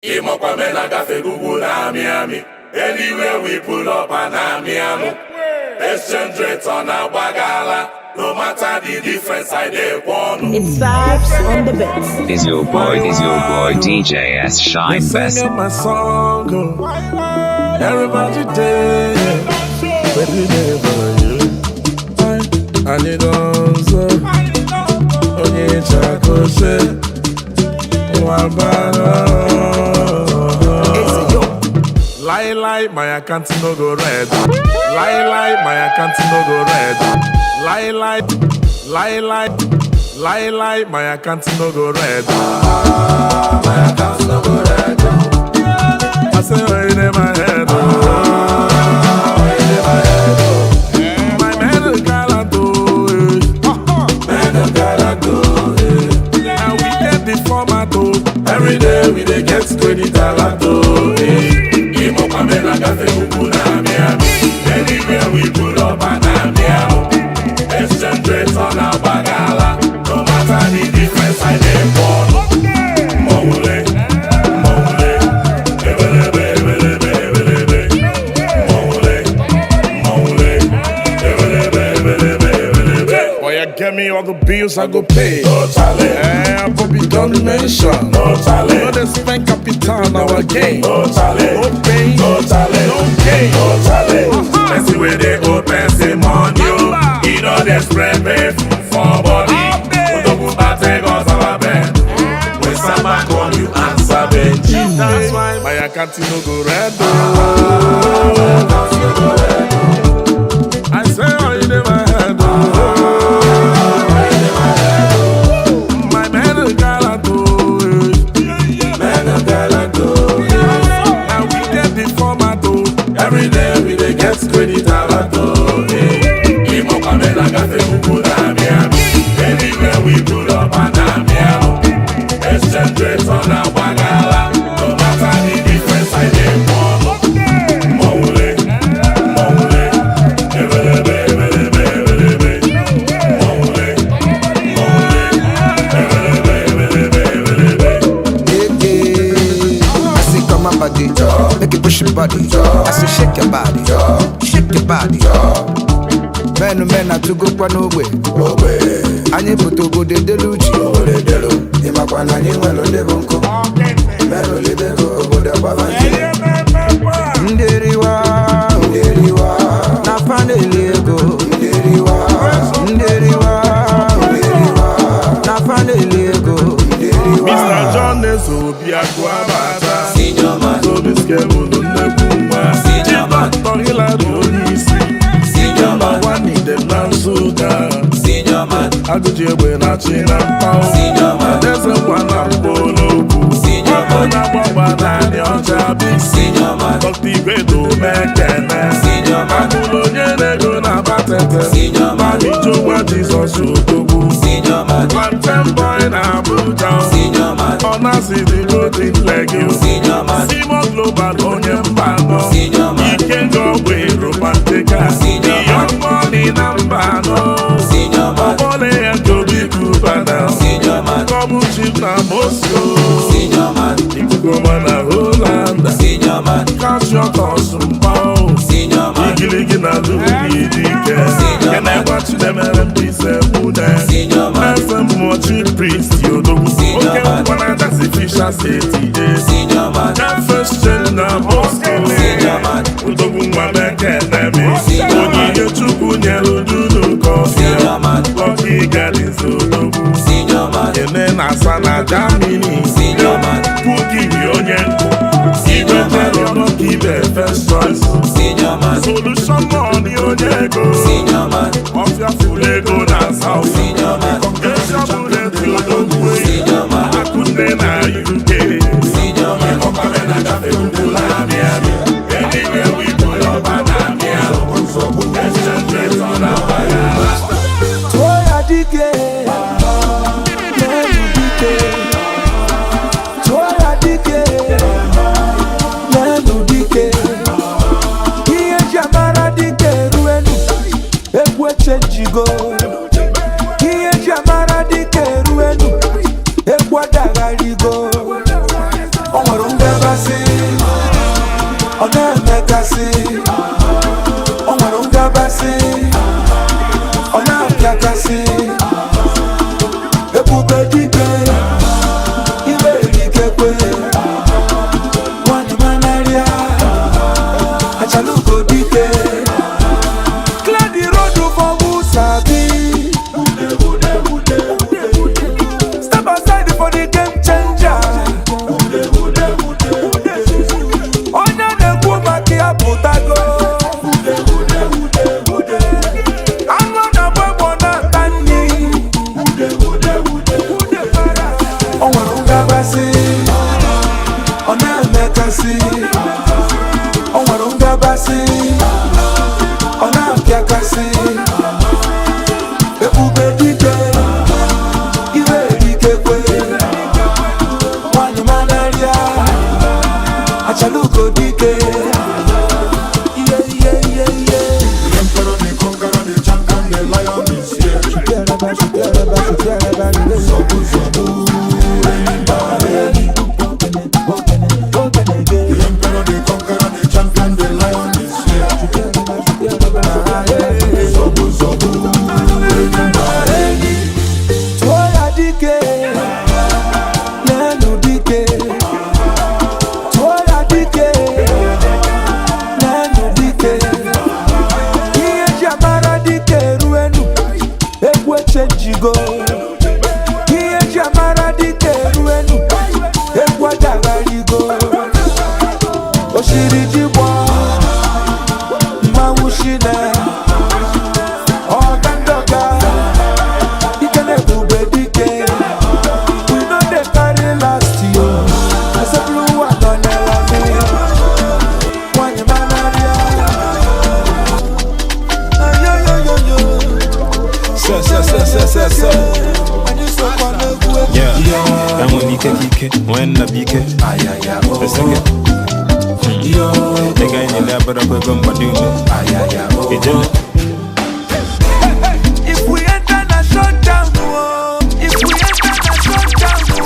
Ịmakwa na-agafe ugwu na-amị amị. Anywhere we pull up a na-amị amụ. Exchange rate ọ na-agbagala. No matter the difference, I dey ọnụ. It's vibes on the beat. Is your boy DJ S Shine They Best? singing my song, oh. Everybody day, baby never you. Anyị nọ nso, onye chakose, nwabara. Lie lie, my account no go red. Lie lie, my account no go red. Lie lie, lie lie, lie lie, my account no go red. My account no go red. I say, oh, in my head, oh, in my head, oh. My men gallant, oh, eh. Men gallant, oh, eh. And we get the format, oh. Every day we dey get credit alert, oh, eh. Ịmakwa na-agafe ugwu na-amị amị. Anywhere we pull up a na-amị amụ. Exchange rate ọ na-agbagala. No matter the difference, I dey ọnụ. Mmọnwụle, mmọnwụle, ebelebe, ebelebe, ebelebe. Mmọnwụle, mmọnwụle, ebelebe, ebelebe, ebelebe. Boy, you get me all the bills I go pay. No chale, Eh, Bobby don't mention. No chale, No, they spend capital on our game. No chale, No pain, no chale, no gain. No chale. Person wey dey owe person money o, e no dey spread pay for body. Odogwu Batego Sababe. When Samba call you, answer Benji. That's why my account no go red. Oh. I say, oh, you dey my head. Oh. My men gallant, oh, eh. Men gallant o. And we get the format, oh. Every day we dey get credit alert o. Ịmakwa na-agafe ugwu na-amị amị. Anywhere we pull up a na-amị amụ. Exchange rate ọ na-agbagala. No matter the difference, I dey ọnụ. Mmọnwụle, mmọnwụle, ebelebe, ebelebe, ebelebe. Mmọnwụle, mmọnwụle, ebelebe, ebelebe, ebelebe. Yeah. I say, come on, body, make it push your body. I say, shake your body, shake your body. Men, men, atụgokwa n'ogbe. Anyị pụta obodo edelu uche. Ịmakwa na anyị nwere ndị bụ nkụ merụlidego obodo gbaba nje. Ndị riwa, Ndị riwa, na fa na-eli ego. Ndị riwa, Ndị riwa, ndị riwa, na fa na-eli ego. Ndị riwa. Mr. John Ezeobi Akụabata. Tobiskebụl nnekwu nwa. Chief Hillary onye isi. Nwanide na Nsụka. Agụji egbe na chi na mkpanwụ. Eze nwa na mkpolokwu. Ọkụ na-agbagba naanị ọcha bisi. Dr. Igwedo Mekene. Akụlụ onye na-ego na Batete. Mamichukwa Jizọs Odogwu. Plantain boy na Abuja. Ọ na-asị dị golden leg. Simo Global onye mba anọ. Ikenga ọgwụ Erobanteka. Young Money na mba anọ. Ọbọle ya Jobi Cubana. Kọbụ Chief na Moscow. Ikuku na Holland. Calcium Mbao. Igiligi na Lubi Dike. Kenekwa Chinemere Mbaise Mune. Eze mmụọ Chief Priest Odogwu. Oke nkwa na Adasi Fisher City. First chain na Moscow. Odogwu nwa Mekenemi. Onyinye Chukwu nyere Dunu Kọfị. Lucky Gardens Odogwu. Ene na-asa na Germany. Pukiri onye nkụ. Igwe jere ọnọkibe first choice. Solution money onye ego. Ọfịa furu ego na South. Asia Bullet Odogwu. Akụnne na UK. Ịmakwa na-agafe ugwu na-amị amị. Anywhere we pull up a na-amị amụ. Exchange rate ọ na-agbagala. Tụọ ya dike, n'elu dike. Tụọ ya dike, n'elu dike. Ihe eji amara dike eruenu, egwu echenjigo. Ihe Ọ na-emekasị, o nwere ngabasị, ọ na-apịakasị. Ebube dike, iwe erikekwe, nwanyị manarịa, achalugo dike. Ihe ihe ihe ihe. The emperor, the conqueror, the champion, the lion is here. Zobu, zobu, enyi. The emperor, the conqueror, the champion, the lion is here. Zobu, zobu, enyi. Tụọ ya dike, n'elu dike. Tụọ ya dike, n'elu dike. Ihe eji amara dike eruenu, egwu echenjigo. Ihe eji amara dike eruenu, egwu adagharigo. Oshiri ji gbaa, mmanwụ shine, ọga ndọga. Ike na-ebube dike. We no dey carry last yo. Asepụlụ ụwa nọnyere m. Nwanyị manarịa. Ayoyoyoyo. Se, se, se, se, se, se. Anyị sokwa n'egwu egwu. Yeah. Enwe m ike ka ike, nwee nna bụ ike. Eseke. Ego anyị na-ele abụrọkwa ego mgbado ume. Ijele. If we enter na shutdown, oh. If we enter na shutdown, oh.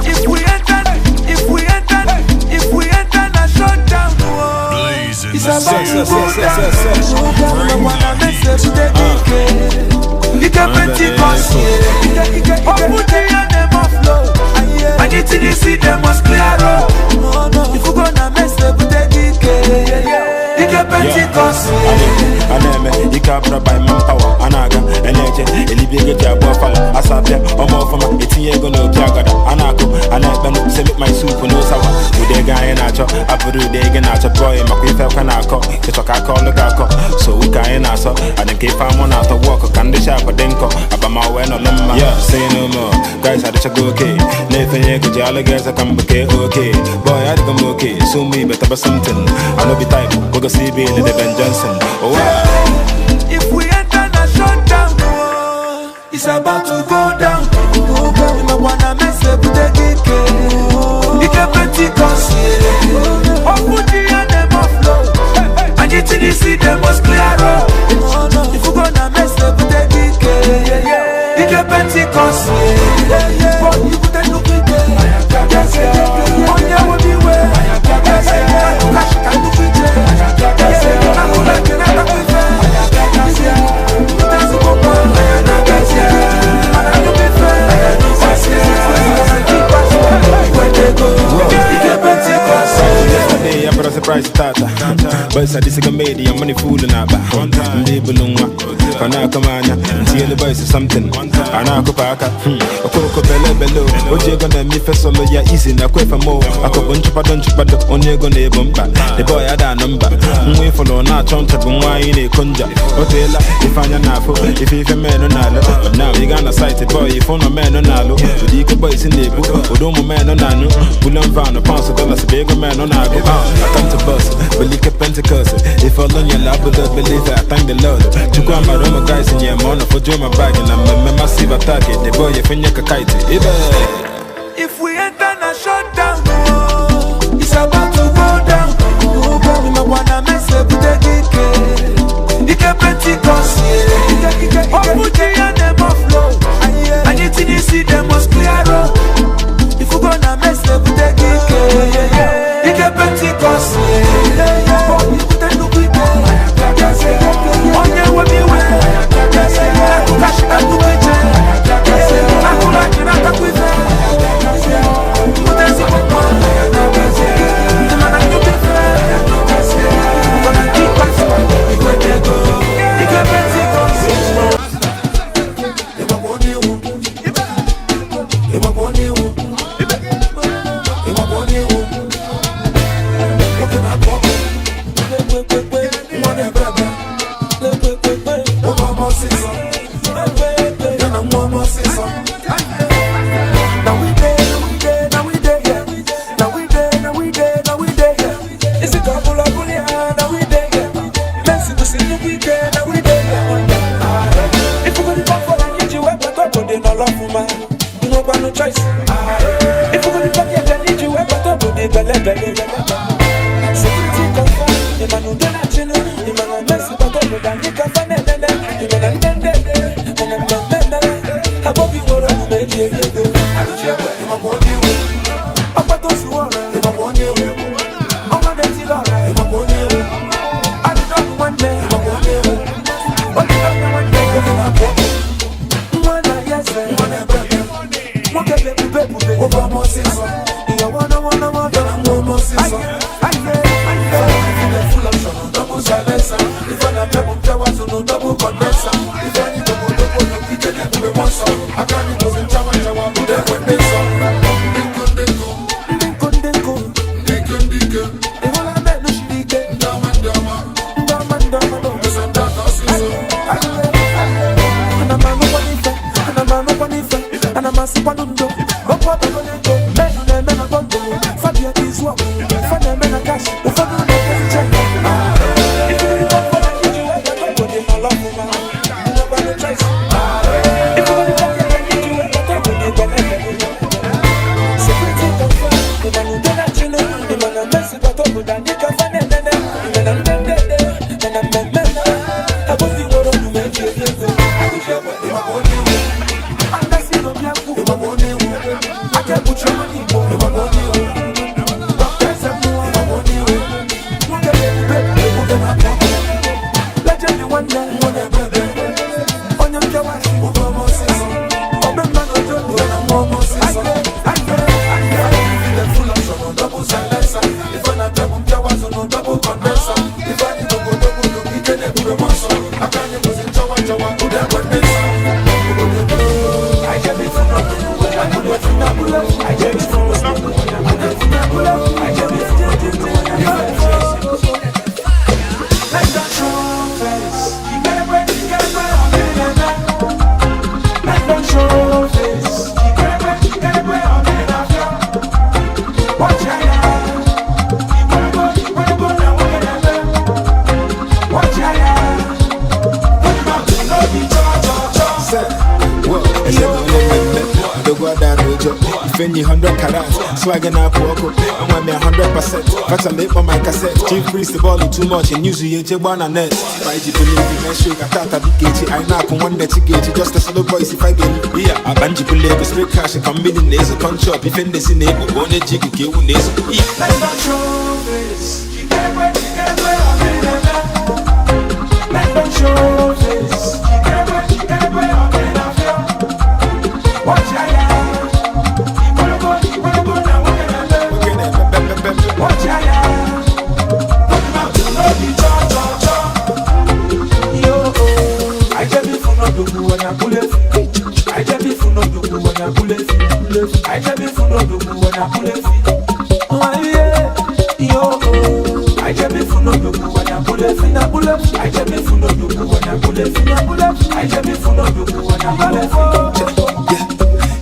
If we enter, if we enter, if we enter na shutdown, oh. Blazing It's the about to Se, se, go se, down. se, se. Mwana mese bude dike. Ike Pentecost, yeah. Open the dem flow. Anything you see, them must clear up. If you gonna mess bude dike. Ike Pentecost, yeah. A na-eme ike abụrụ by manpower, a na-aga a na-eche elibi ego ji abụọ fala asapịa ọma ọfụma etinye ego n'opi agada a na-akụ a na-ekpenụ se make my soup no sour. Ụdị ego anyị na-achọ abụrụ ụdị ego na-achọ boy makwa ife ekwe na-akọ ịchọ ka aka ọlụ ga-akọ so ụka anyị na-asọ adị nke ife amụ na-atọ wọkụ ka ndị shapụ dị nkọ abama wee nọlụ mma. Yeah, say no more guys, adịchago oke na-efenye ego ji alụ gị eze ka mbụ kee oke boy adịgo m oke so mụ ibe taba something I no be type gogosi ibe ile Ben Johnson. Oh, wow. If we enter na shutdown, oh, it's about to go down. Mwana mese bude dike. Ike Pentecost, yeah. Open the dem flow. Anything you see, them must clear up. If you gonna mess bude dike. Ike Pentecost, yeah. But you put a look at it. Onye wo bi we. Yesterday, I brought a surprise tata. Boys, I disagree, made the money fool and abba. Ndị bulu nwa, ọ na-akọ m anya, ntinyelu boys something, a na-akụpụ aka, okoko bele bele, o ji ego na-eme ife solo ya easy na kwefe mo, akụkụ nchụpado nchụpado, onye ego na-ebu mkpa, the boy ada anụ mba, nwa ịfụlụ na-achọ ncha bụ nwa anyị na-eko nja, o teela ife anya na-afụ, ife ife menụ na-alụ, but now ị gaa na site boy, ife ụlọ menụ na-alụ, ụdị ike boys na-ebu, ụdị ụmụ menụ na-anyụ, bullion van, pounds, dollars, bụ ego menụ na-agụ, I come to bust, belike Pentecost, ife ọlụ nyela abụla believe, I thank the Lord, Chukwu amara ụmụ guys nye m ọnụ fojuo my bag na mmemme massive attack, the boy efenye ka kite, ibe. If we enter na shutdown, oh, it's about to go down. Mwana mese bude dike. Ike Pentecost, yeah. Open the dem flow. Anything you see, them must clear up. If you gonna mess bude dike. Ike Pentecost, yeah. But you put a look at it. Onye wo bi we. Akụla jiri atakwa ife. Now we dey, now we dey, now we dey, yeah. Now we dey, now we Bele Security confirm, imanu dena chinu, imanu mesi bato dani kafane nene, imanu nende nene, nene. Abobi woro meji ego. Aluchewe, imanu oniwe. Apato suwore, imanu oniwe. Ọmọ deti lọrẹ, imanu oniwe. Adidọnu nwanne, imanu oniwe. Odidọnu nwanne, imanu oniwe. Nwana yese, nwana ebebe. Nwoke bebube bube, ofe ọmọ sísọ. Ìyàwó náwó náwó dọ̀nà mú ọmọ sísọ. Full option, double silencer. If I not double power, so no double condenser. If I need to go double, no kitchen, it will be one song. I can't even chawa chawa, but then when they song. Dinko dinko, dinko dinko. Iwola me no shirike, ndama ndama, ndama ndama no. Ana manu kwanife, ana masi kwanundo. Opo bego nego, menu na mena bongo. Fabia kizwa, fana mena cash. Ufadu na check. If you don't follow you, I don't go to my love, man. You no got no choice. If you don't follow you, I don't go to my love. Security confirm, imanu dena chinu, imanu mesi bato dani kafane nene, imanu nende nene nene. Abobi woro numeji ego. Aluchewe, imanu oniwe. Andasi no biaku, imanu oniwe. Akebuchi onibo, imanu oniwe. Doctor Samuel, imanu oniwe. Nwoke bebube, nwoke na-akpọ. Legend nwanne, nwanne bebe. Onye mpịawa, ofe ọmọ ọsịsọ. Ome mmanụ ojodo, na nwa ọmọ ọsịsọ. Full option, double silencer. If I not double power, so no double condenser. If I need to go double, no kitchen, it will be one song. I can't even chawa chawa, do that when they song. I just be full of, I put it in a bullet. I just be full of, I put it in a bullet. I just be full of. Let that show face. You gotta break, you gotta break. Let that show face. You gotta break, you gotta break. Watch out. You wanna go, now we're gonna watch out. Put my Whoa, it's a Ifenyi 100 carats, swagging up walk. I want me 100%. Factually on my cassette. Chief priest the ball too much and usually you one and net. I believe in sugar, tata DKG. I knock on one that you get just a slow voice if I get yeah. I banji believe straight cash and come in is a punch up. If in this enable one jiggy give one is. Let's not show face. You gotta break, you gotta break. Let's not show face. You gotta break, you gotta break. Watch out. You wanna go, now we're gonna watch out. Put them out to know the cha cha cha. Yo, I just be for no do when I pull it. I just be for no do when I pull it. I just be for no do when I pull it. Oh yeah, yo, I just be for no do when I pull it. I just be for no do when I pull it. I just be for no do when I pull it.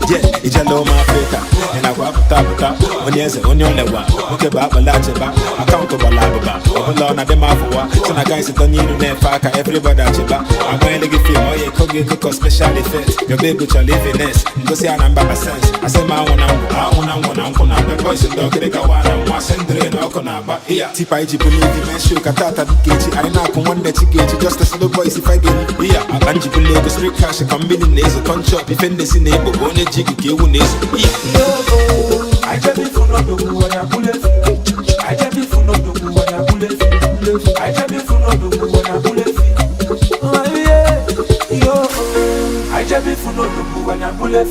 Yeah, ijalo ma Africa, and I go up top top. Onyeze onyolewa, oke ba balacheba, account balababa. Ola na dem afuwa, so na guys don't need no faka everybody acheba. I'm going to give you oye koge koko special effect. Your baby chal finesse. Ngosi anamba sense. I say ma wona wona wona the boys dog they go wana wa sendre na okona ba. Yeah, tipa iji believe me sugar tata DKG. I knock on one that you get just a slow voice if I get yeah. I banji believe straight cash come in is a punch up if in this enable one jiggy give one is. I just be for no do when I pull it. I just be for no do when I pull it. I just be for no do when I pull it. Oh yeah, yo. I just be for no do when I pull it.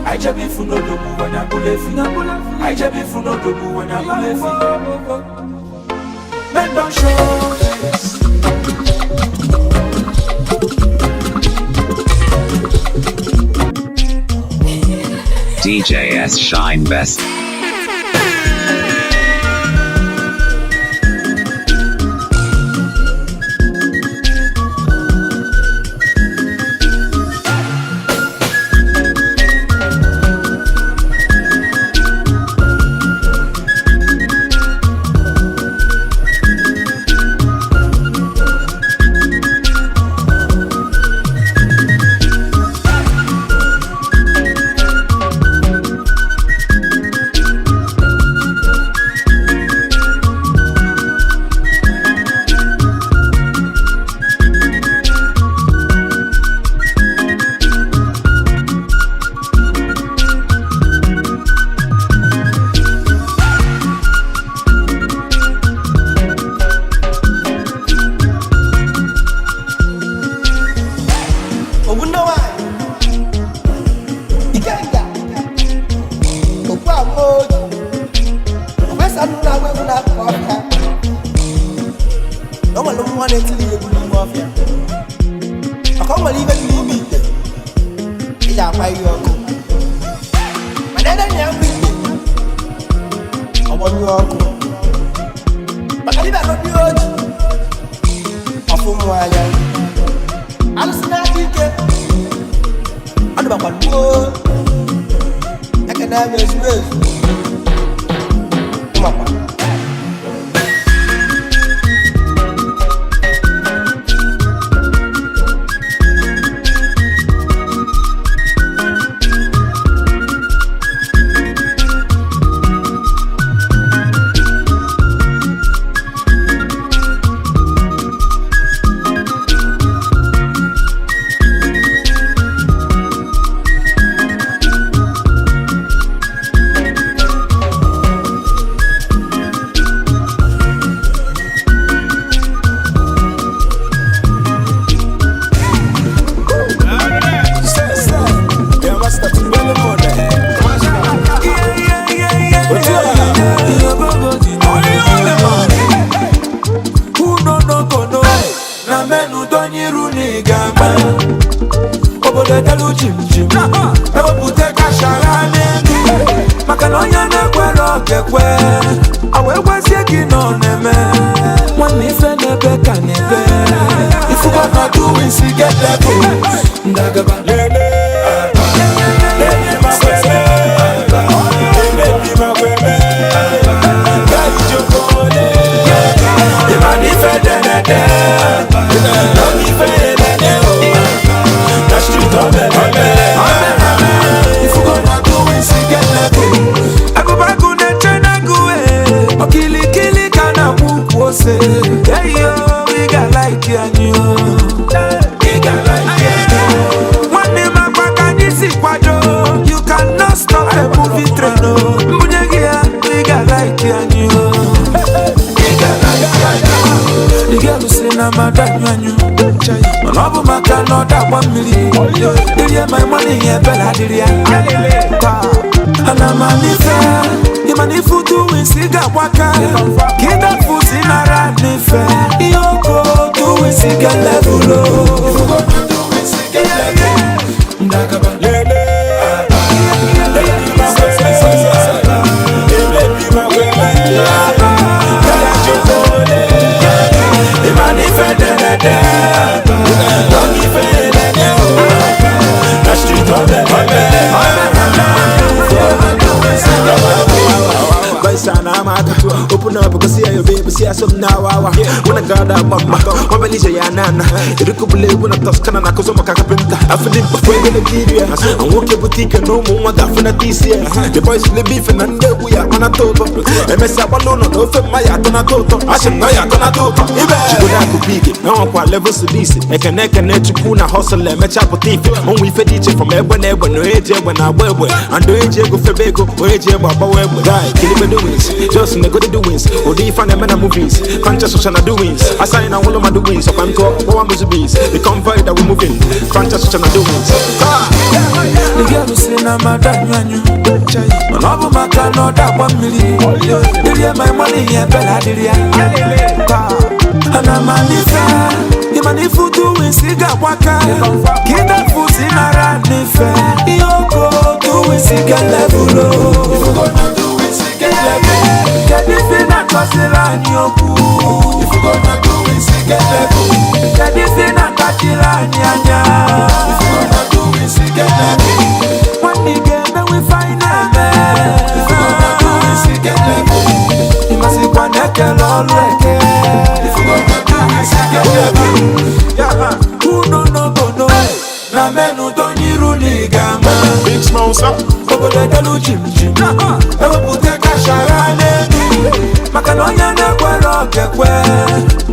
I just be for no do when I pull it. I just be for no do when I pull it. Men don't show face. DJ S Shine Best. Nnụ na-agba egwu na-akụkọ ọfịa na o nwere mmụọ na-etiri ya egwu n'ime ọfịa maka o nwere ibe dị n'ime ite eji akwa ihe ọkụ mana ede na ya mbụ ite ọgbọnyụ ọkụ maka dibịa nọ n'ihe oji ọfụ mmụọ anya alụsị n'aka ike ọ dịbakwa gboo ekene m ezuru ezu ụmakwa. Obodo edelu jim jim ewepụta kashara n'elu maka na onye na-ekwere okekwe awa ekwezie gị nọ na-eme nwanne ife na-ebe ka na-ebe ifugo na doings get level ndagaba. Agụbagụ na-eche n'agụ okilikili ka na-akwụ ukwu ose eyo ị ga-alaiki anyị o. Nwanne m akwa ka anyị si kwado. You cannot stop a moving train o. Mbunye gị ya ị ga-alaiki anyị o. The girl si na mada anyụ anyụ mana ọ bụ maka na ọ dagba mmiri irie ma ịmana ihe ebela adịrị ya taa ana m anife ịmana ife duwins ga-agbaka ka ịdafu si nara n'ife ihe oko duwins ga-elevụlo. Open up, go see your baby, see some now. When I got up, mama, Mabelija Yanana, Irukubule, when I Toscana, Nakosoma Kakapenta, I feel it before the Nigeria. And walk a boutique and no more Gafana this year. The boys will be beef and we are on a toto. MS Abalona, no Maya Tonatoto, I should know Yatonatoto. Chibuda no one levels to this. Ekene Chukuna hustle and match up with only Fediche from Ebon Ebon, no age when I wear and do age go Febeko, or age Baba Web. Guy, kill the doings, just in the good doings, or the fan and movies, conscious social doings. I sign all of my doings, so I'm called one bees. The convoy that we moving, conscious social doings. The girl si na mada anyụ anyụ mana ọ bụ maka na ọ dagba mmiri irie ma ịmana ihe ebela adịrị ya taa ana m anife ịmana ifu duwins ga-agbaka ka ịdafu si nara n'ife ihe oko duwins ga-elevụlo. Kedu ife na-akọsiri anyị okwu? Kedu ife na-akpachiri anyị anya? Nwanne ị ga-emenwe ife anyị na-eme ịmasịkwa na ekele ọrụ eke unu n'obodo na menu donyiru na ị ga-ama obodo edelu jim jim ewepụta kashara n'elu maka na onye na-ekwere okekwe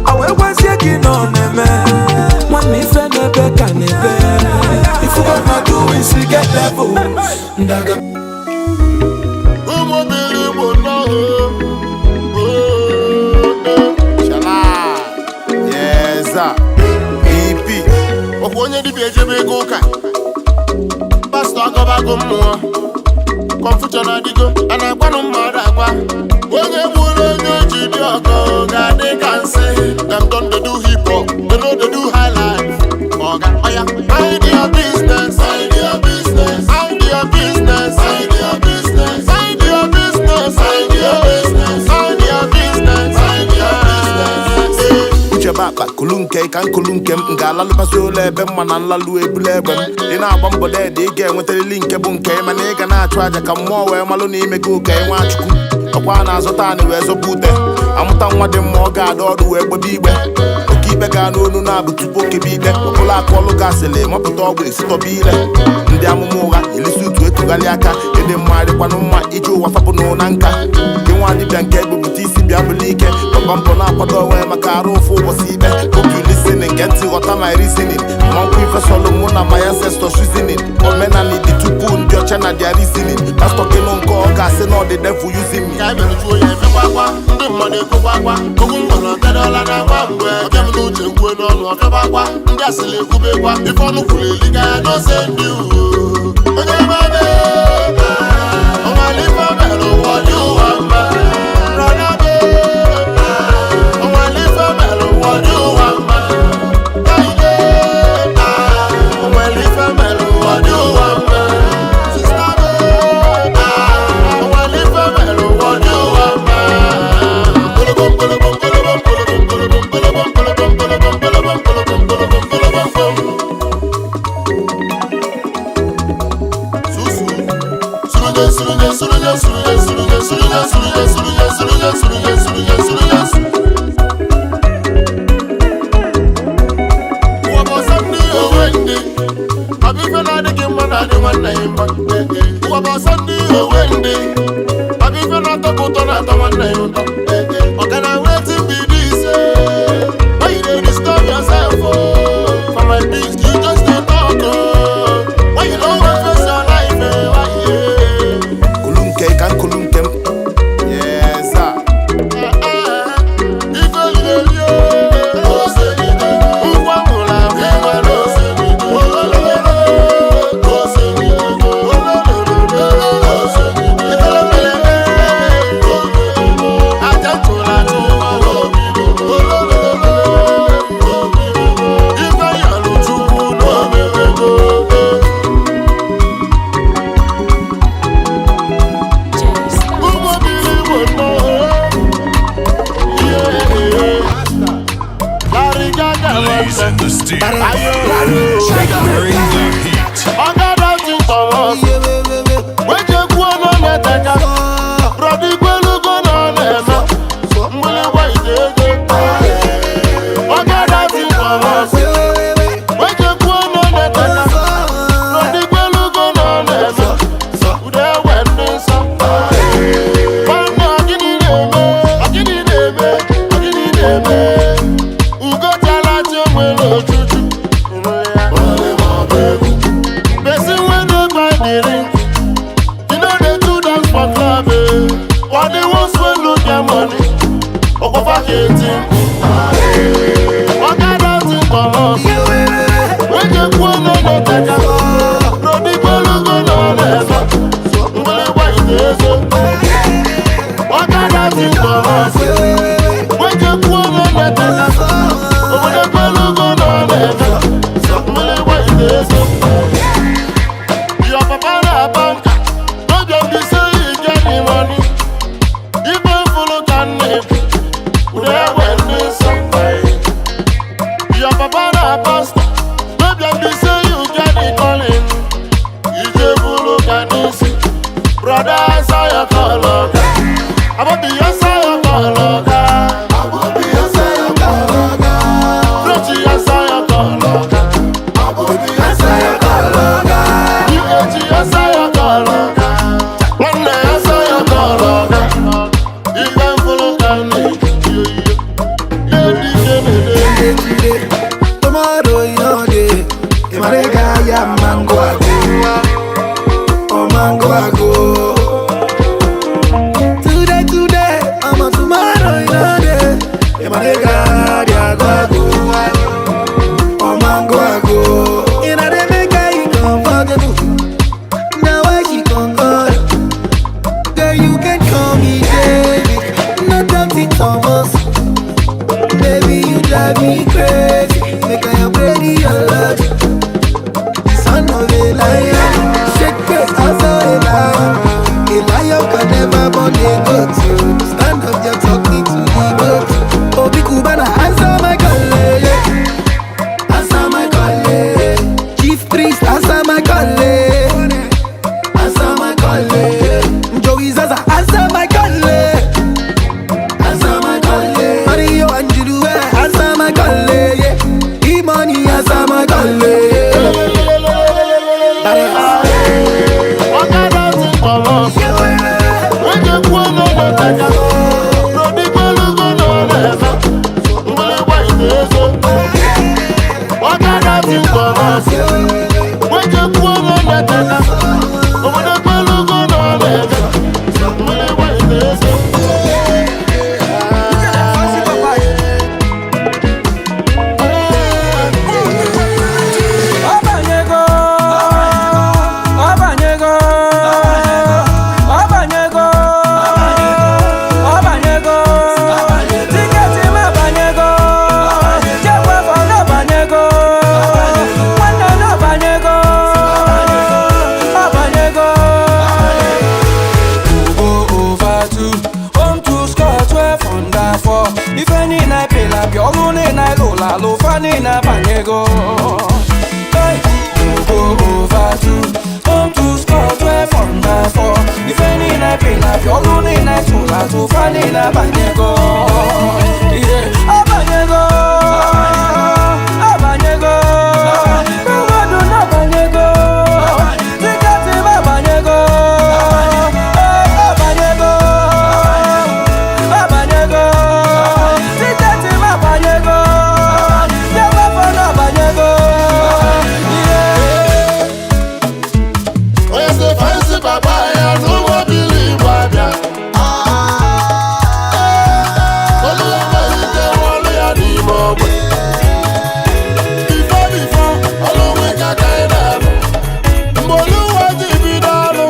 awa ekwezie gị nọ na-eme nwanne ife na-ebe ka na-ebe ifugo na doings get level ndaga. Ọkwa onye dibịa ejebe ego ụka pastọ agọbago mmụọ kọnfuchọn adịgo a na-agwanụ mmadụ agwa onye gburu Ebe akpa kulu nke ka nkulu nke m ga-alalụbasị ụlọ ebe mma na nlalụ ebulu egbe m. Ị na-agba mbọ deede, ị ga-enwetarịrị nke bụ nke, mana ị ga na-achụ aja ka mmụọ wee malụ na ime gị ụka. Nwachukwu ọkwa na-azụta anị wee zọba ute, amụta nwa dị mma, ọ ga-ada ọdụ wee gbebe igbe. Oke ikpe ga n'onu na-abụ tupu okebe ikpe ọbụla akụ ọlụ gasịrị mapụta ọgwụ esitọba ile ndị amụma ụgha elisi utu etugharị aka. Ịdị mma dịkwanụ mma iji ụwa fapụ na nka gị nwa dibịa nke ebupụta isi bịa bụla ike gbaba mbọ na-akwado onwe maka arụ ụfụ ụbọchị ikpe. Hope you listening, nke ntị ghọta my reasoning. Mmankwụ ife sọlụ mụ na my ancestors reasoning. Omenala dị tupu ndị ọcha na their reasoning. Pastọ gịnụ nke ọ ga-asị na ọ dị devil using me. Ka anyị mere juo ya efekwa akwa, ndị mmadụ ekwekwa akwa okwu m gwara ọbịadọla na akwa mgbe ọbịa m n'uche nkwue n'ọnụ ọfịaba akwa ndị asịrị ekwubekwa ife ọnụ kwuru eliga ya n'ose ndị uwe onye mebe ọnwale ife mere ụwa dị ụwa mma brọda be ọnwale ife mere ụwa dị ụwa mma kaide ọnwale ife mere ụwa dị ụwa mma sista be ọnwale ife mere ụwa dị ụwa mma. Wetin be this? Why you dey disturb yourself? Oh? For my peace, you just dey talk. Oh. Why you no wan face your life? Eh? Why, yeah? Kulu nke ka nkulu nke m. Yes, sir. Ife lili o, ose lili, nkwa mụrụ amụ ịma ose lili, olololo, ose lili, olololo, ose lili, ifele mere eme, aja tụrụ atụ, olololo, ife yọrọ Chukwu n'omewego. Ụmụ biri Igbo nnọọ. Blaze in the steel. Bring the heat. Ugo chala chi nwere ojuju. Person wey no buy the ring, you no dey do dance for club, eh. For the ones wey no get money, Okofa keti mkpu. Oga dancing for us, wey dey kwuo no no teka, Rodigbelugo no na-eme, mgbịrịgba ite eze. Oga dancing for us, wey dey kwuo no no teka, obodo gbelugo no na-eme, mgbịrịgba ite eze. Your papa na banker, no just be say he get the money. Ife fulu ka nna ekwu, ude egbe ndị nsọ. Your papa na pastor, no just be say you get the calling. Ije fulu ka n'isi, brother answer your call, oga. Abobi answer your call, oga. Abobi answer your call, oga. Preach answer your call, oga. Abobi answer your call, oga. UAG answer your call, oga. Nwanne answer your call, oga. Ife mfụlụ ka m na-eji oyiyo. Na-edike na-ede. Tomorrow your day, Imarega ya mango ago, oh mango ago. Today today, I'm a tomorrow your day, Imarega ya go ago, oh mango ago. Ina dey make I comfortable, now I she concord. Girl, you can call me David, not Doubting Thomas. Baby, you drive me crazy. Make I upgrade your love. Son of a lion, shake it as a lion. A lion can never born a goat. Stand up. 4. Ife niile pịla pịa, ọlụ niile lụrụ alụ, fa niile abanyego. Hey, go over 2, home to score 12 under 4. Ife niile pịla pịa, ọlụ niile tụrụ atụ, fa niile abanyego. Yeah, abanyego, abanyego, mmadụ na-abanyego, tiketi m abanyego. Abanyego, abanyego, tiketi m abanyego, bịagbafọ na-abanyego. Yeah. Onye sị fansi papa ya n'ụgbọ bili Igbo abịa. Olu ya malite ọlụ ya n'ime ogbe. Bifo bifo, ọlụ nweke ka ị na-alụ. Mgbe Oluwa ji bido ọlụ,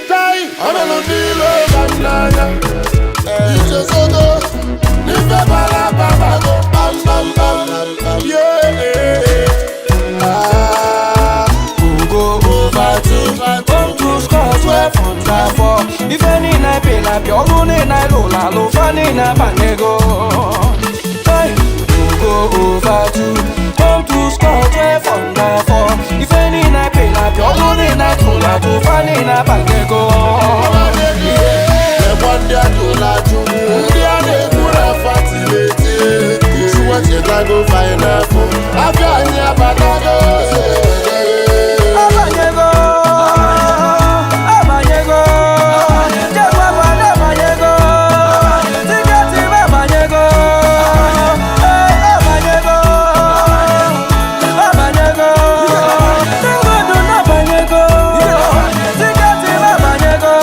tai, ọ nụrụ ndị ilo ịba m n'anya. Ichezogo, n'ife bara ababago, bam bam bam. Yeah, ah. Go over 2, home to score 12 under 4. Ife niile pịla pịa, ọlụ niile lụrụ alụ, fa niile abanyego. Hey, go over 2, home to score 12 under 4. Ife niile pịla pịa, ọlụ niile tụrụ atụ, fa niile abanyego. Lekwa ndị ajụrụ ajụ, ndị a na-ekwu na afa tiri eti. Chetago fainapụ, afịa anyị abatago. Abanyego, abanyego, jegwaba n'abanyego, tiketi m abanyego. Abanyego, abanyego, mmadụ n'abanyego, tiketi m abanyego.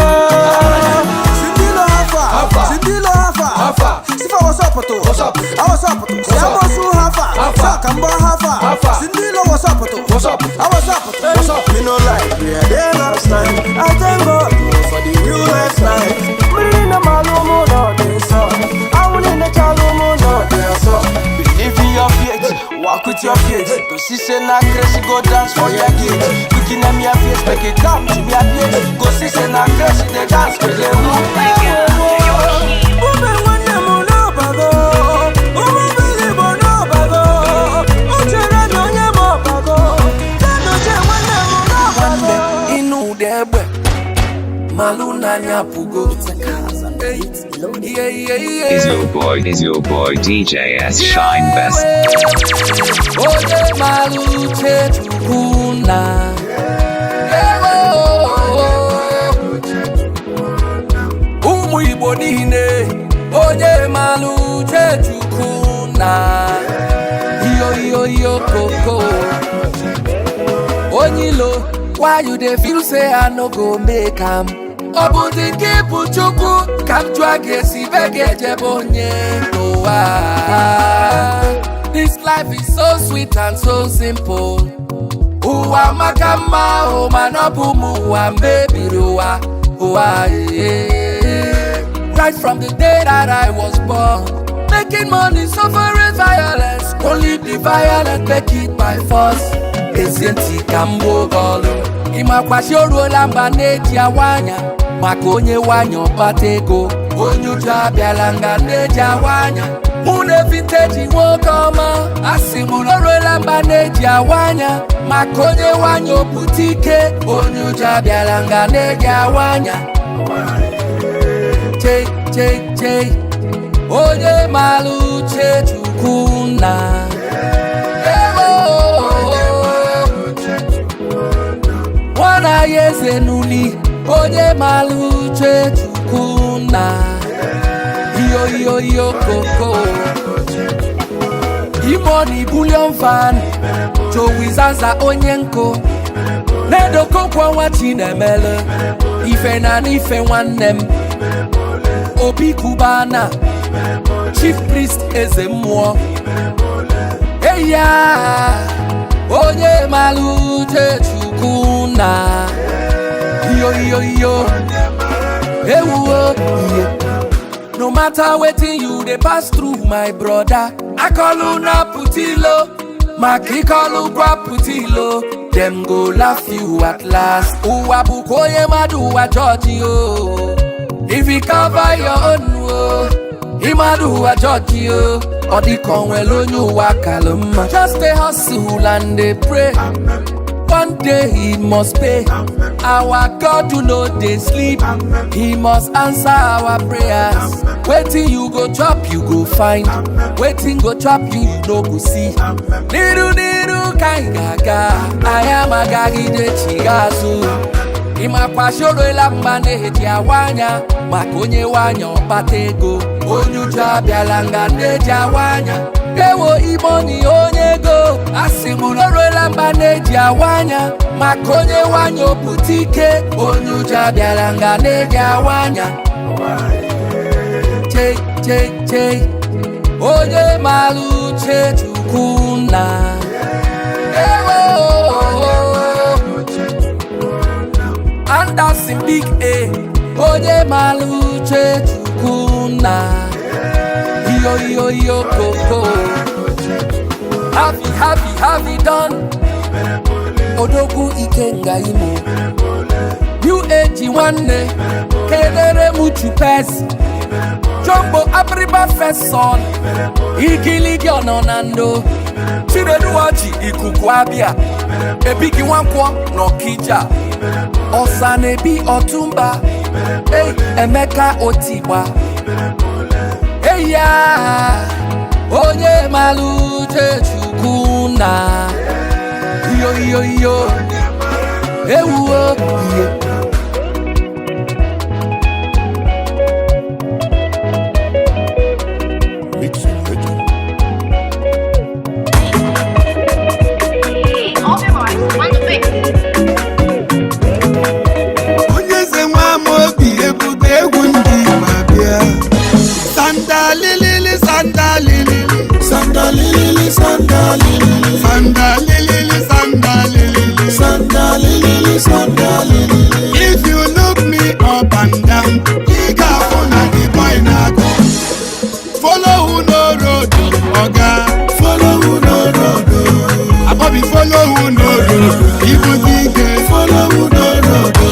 Sindilo hafa, Sindilo hafa, Sifa wasapato, awasapato, Siamosu hafa, Sakamba hafa, Sindilo wasapato, awasapato. Me no like we are there last time. I thank God for the new lifestyle. Mmiri na malumu no dey so, anwụ niile chalumu no dey so. Believe in your faith, walk with your faith. Go see say na crazy, go dance for your kids. Looking at me a face, make it come to me a place. Go see say na crazy, they dance with the Ume nwanne m n'ọbago, ume mmiri bụ n'ọbago, uchere na onye m ọbago, tenuche nwanne m n'ọbago. Ịnụ ụda egbe, malụ n'anya pụgo. Yeah, yeah, yeah. Is your boy DJ S Shine Best. Onye mara uche Chukwu na Ewo. Ụmụ Igbo niile, onye mara uche Chukwu na iyo iyo iyo koko. Onye ilo, why you dey feel say I no go make am? Ọ bụ dị nke bụ Chukwu ka m jụọ gị esi be gị ejebe onye n'ụwa. This life is so sweet and so simple. Ụwa maka mma ahụ, mana ọ bụ ụmụ ụwa mebiri ụwa ụwa ee. Right from the day that I was born, making money, suffering violence. Only the violent make it by force. Ezi ntị ka m gbuo gị ọlụ. Ịmakwachi o ruola mgba na-eji awa anya maka onye nwanyị ọkpata ego. Onye ụjọ abịala nga na-eji awa anya. Mụ na vinteji nwoke ọma, asị m na o ruola mgba na-eji awa anya maka onye nwanyị opụta ike. Onye ụjọ abịala nga na-eji awa anya. Chei chei chei, onye mara uche Chukwu na Ewo. Nwana ya eze n'uli, onye mara uche Chukwu na iyo iyo iyo koko. Imoni bulion fan, Joey Zaza onye nkụ na-edokokwa nwa Chinemele ife na n'ife nwanne m Obi Kubana, Chief Priest eze mmụọ. Eya, onye mara uche Chukwu na iyo iyo iyo ewuo iye. No matter wetin you dey pass through, my brother, akọlu na putilo, maka ịkọlụ gwa putilo, dem go laugh you at last. Ụwa bụkwa onye mmadụ ụwa jọji o. If you cover your own o, Ịmadụ ụwa jọji o, ọ dịka o nwere onye ụwa kalụ mma. Just a hustle and dey pray. One day he must pay. Our God do no dey sleep. He must answer our prayers. Wetin you go chop, you go find. Wetin go chop you, you no go see. N'iru n'iru ka anyị ga-aga, anyị amagagide chigha azụ. Ịmakwa shorola mgba na-eji awa anya maka onye nwanyị ọkpata ego. Onye ụjọ abịala nga na-eji awa anya. Ewo imoni onye ego, asị m rọrọla mgba na-eji awa anya maka onye nwanyị opụta ike. Onye ụjọ abịala nga na-eji awa anya. Chei chei chei, onye maara uche Chukwu nna. Ewo Anderson Big A, onye maara uche Chukwu nna. Iyo iyo iyo koko. Happy happy happy done. Odogwu Ikenga Imo. UAG nwanne, kelere m Chupes. Jumbo Abiriba first son. Igiligi ọnọ na ndo. Chineduwaji ikuku abịa. Ebigi Nwankwọ n'Ọkija. Ọsa na-ebi Ọtụmba. Ei, Emeka Otigba. Eya, onye maara uche Chukwu nna. Iyo iyo iyo, ewuo iyo. Mixing legend. Onye eze nwa amaobi ebute egwu ndị Igbo abịa. Sandalilili, sandalilili. Sandalilili, sandalilili. Sandalilili, sandalilili. Sandalilili, sandalilili. If you look me up and down, ị ga-afụ na the boy na-agụ. Follow who no road, oga. Follow who no road o. Abobi follow who no road, ibute ike. Follow who no road o.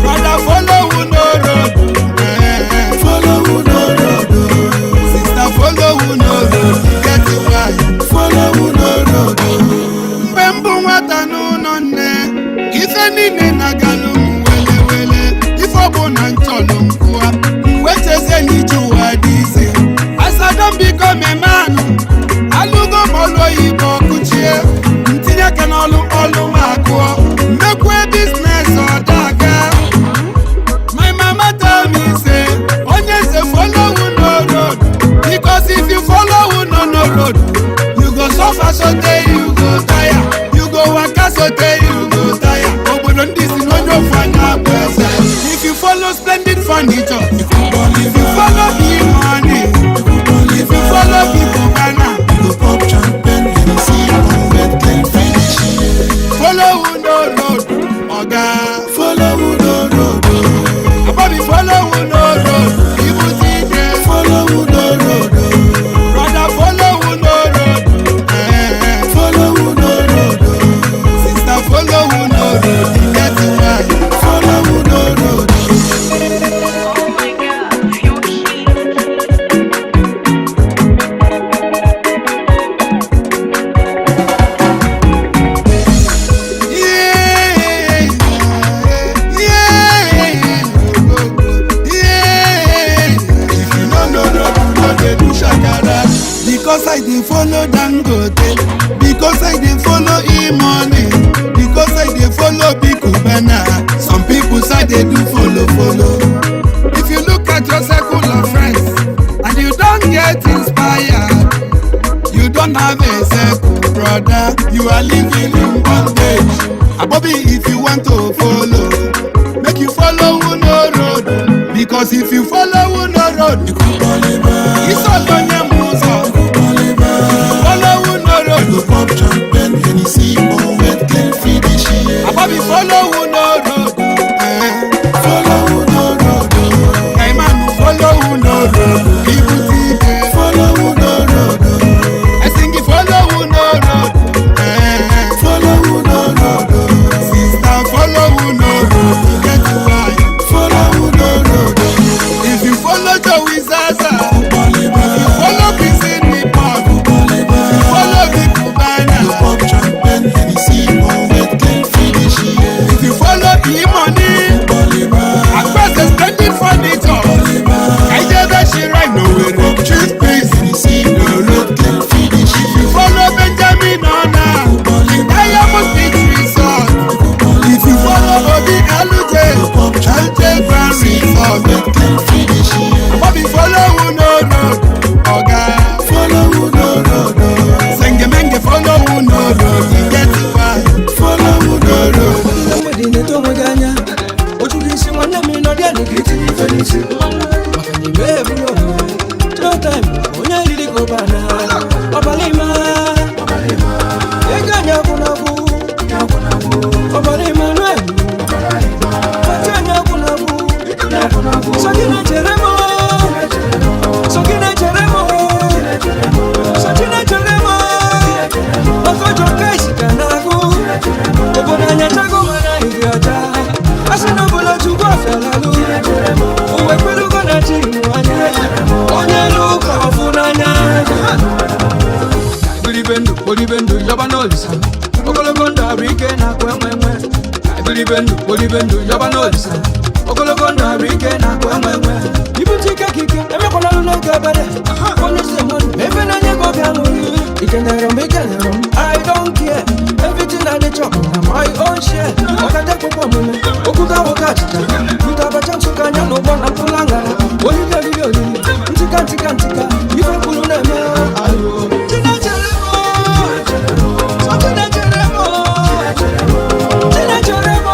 Brother follow who no road. Eh, eh. Follow who no road o. Sister follow who no road, get it right. Follow who no road o. Mgbe mbụ nwata n'ụlọ nne, ife niile na-agalụ m wele wele, ife ọbụla nchọlụ m kụwa, m wee chezie n'ije ụwa dị ise. As I don become a man, alụgo m ọlụ oyibo kụchie, ntinye aka n'ọlụ ọlụ m akụọ, mmekwue business ọda aga. My mama tell me say, onye nze follow who no road, because if you follow who no no road, you go suffer sotey you go tire, you go waka sotey you go tire. Obodo ndị si n'onye ofu anya bụ eze. If you follow splendid furniture, if you follow big money, if you follow big Ghana, You go pop champagne, Hennessy, wet clean finish. follow who no road, oga. Follow who no road o. Abobi follow who no road, ibute ike. Follow who no road o. Brother follow who no road. Eh, eh. Follow who no road o. Sister follow who no road, you get it right. Follow who no road o. Yeah, yeah, yeah. If you no know road, you no dey do shakara. Because I dey follow Dangote, because I dey follow E-money, because I dey follow Big Cubana. Some people say they do follow follow. If you look at your circle of friends and you don get inspired, you don have a circle, brother. You are living in bondage. Abobi, if you want to follow, make you follow who no road. Because if you follow who no road, isọlọ nye m ụzọ. Follow who no road. You go pop champagne, Hennessy, wet clean finish. Abobi, follow who no road. Eh. Follow who no road o. Kaimanu, follow who no road. Ibute ike. Follow who no road o. Esingi, follow who no road. Eh. Follow who no road o. Sister, follow who no road. You get why. Follow who no road o. If you follow Joey Zaza, Kporibe ndụ yọba n'olisa. Ogologo ndụ arụ ike na-akụ enwe enwe. Ka ebiribe ndụ, kporibe ndụ yọba n'olisa. Ogologo ndụ arụ ike na-akụ enwe enwe. Ibute ike ka ike, emekwala ọrụ n'oge ebere. Onye si mmadụ, efe na-enye gị obi aṅụrị. Ikenere m, ikenere m, I don't care. Everything I dey chop na my own share. Ọkada ekwekwe omume, okwuga nwoke achịcha. Bute abacha nsụka anya n'ụgbọ na mkpụrụ aṅara. Olili olili olili, ntịka ntịka ntịka, ife kwuru na-eme ayo. Chinechere m, Chinechere m, Chinechere m.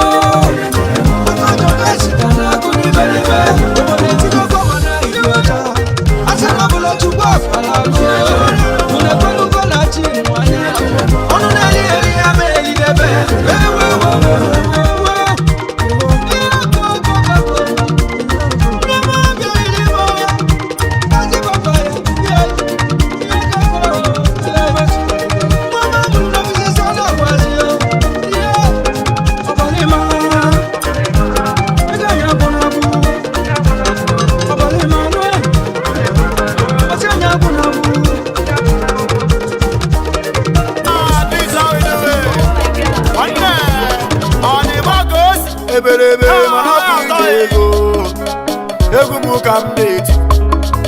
Aka esita na akụ n'ibe n'ibe. Obodo etigo gọvanọ iri ọcha. Asị na ọbụla Chukwu afala agụ. Unu ekwelugo na chi nwanyị. Ọnụ na-eri eri ya ma elidebe. Ewe ewe ewe ewe. Ebelebe mana ọ bụ ego egwu m ka m na-eti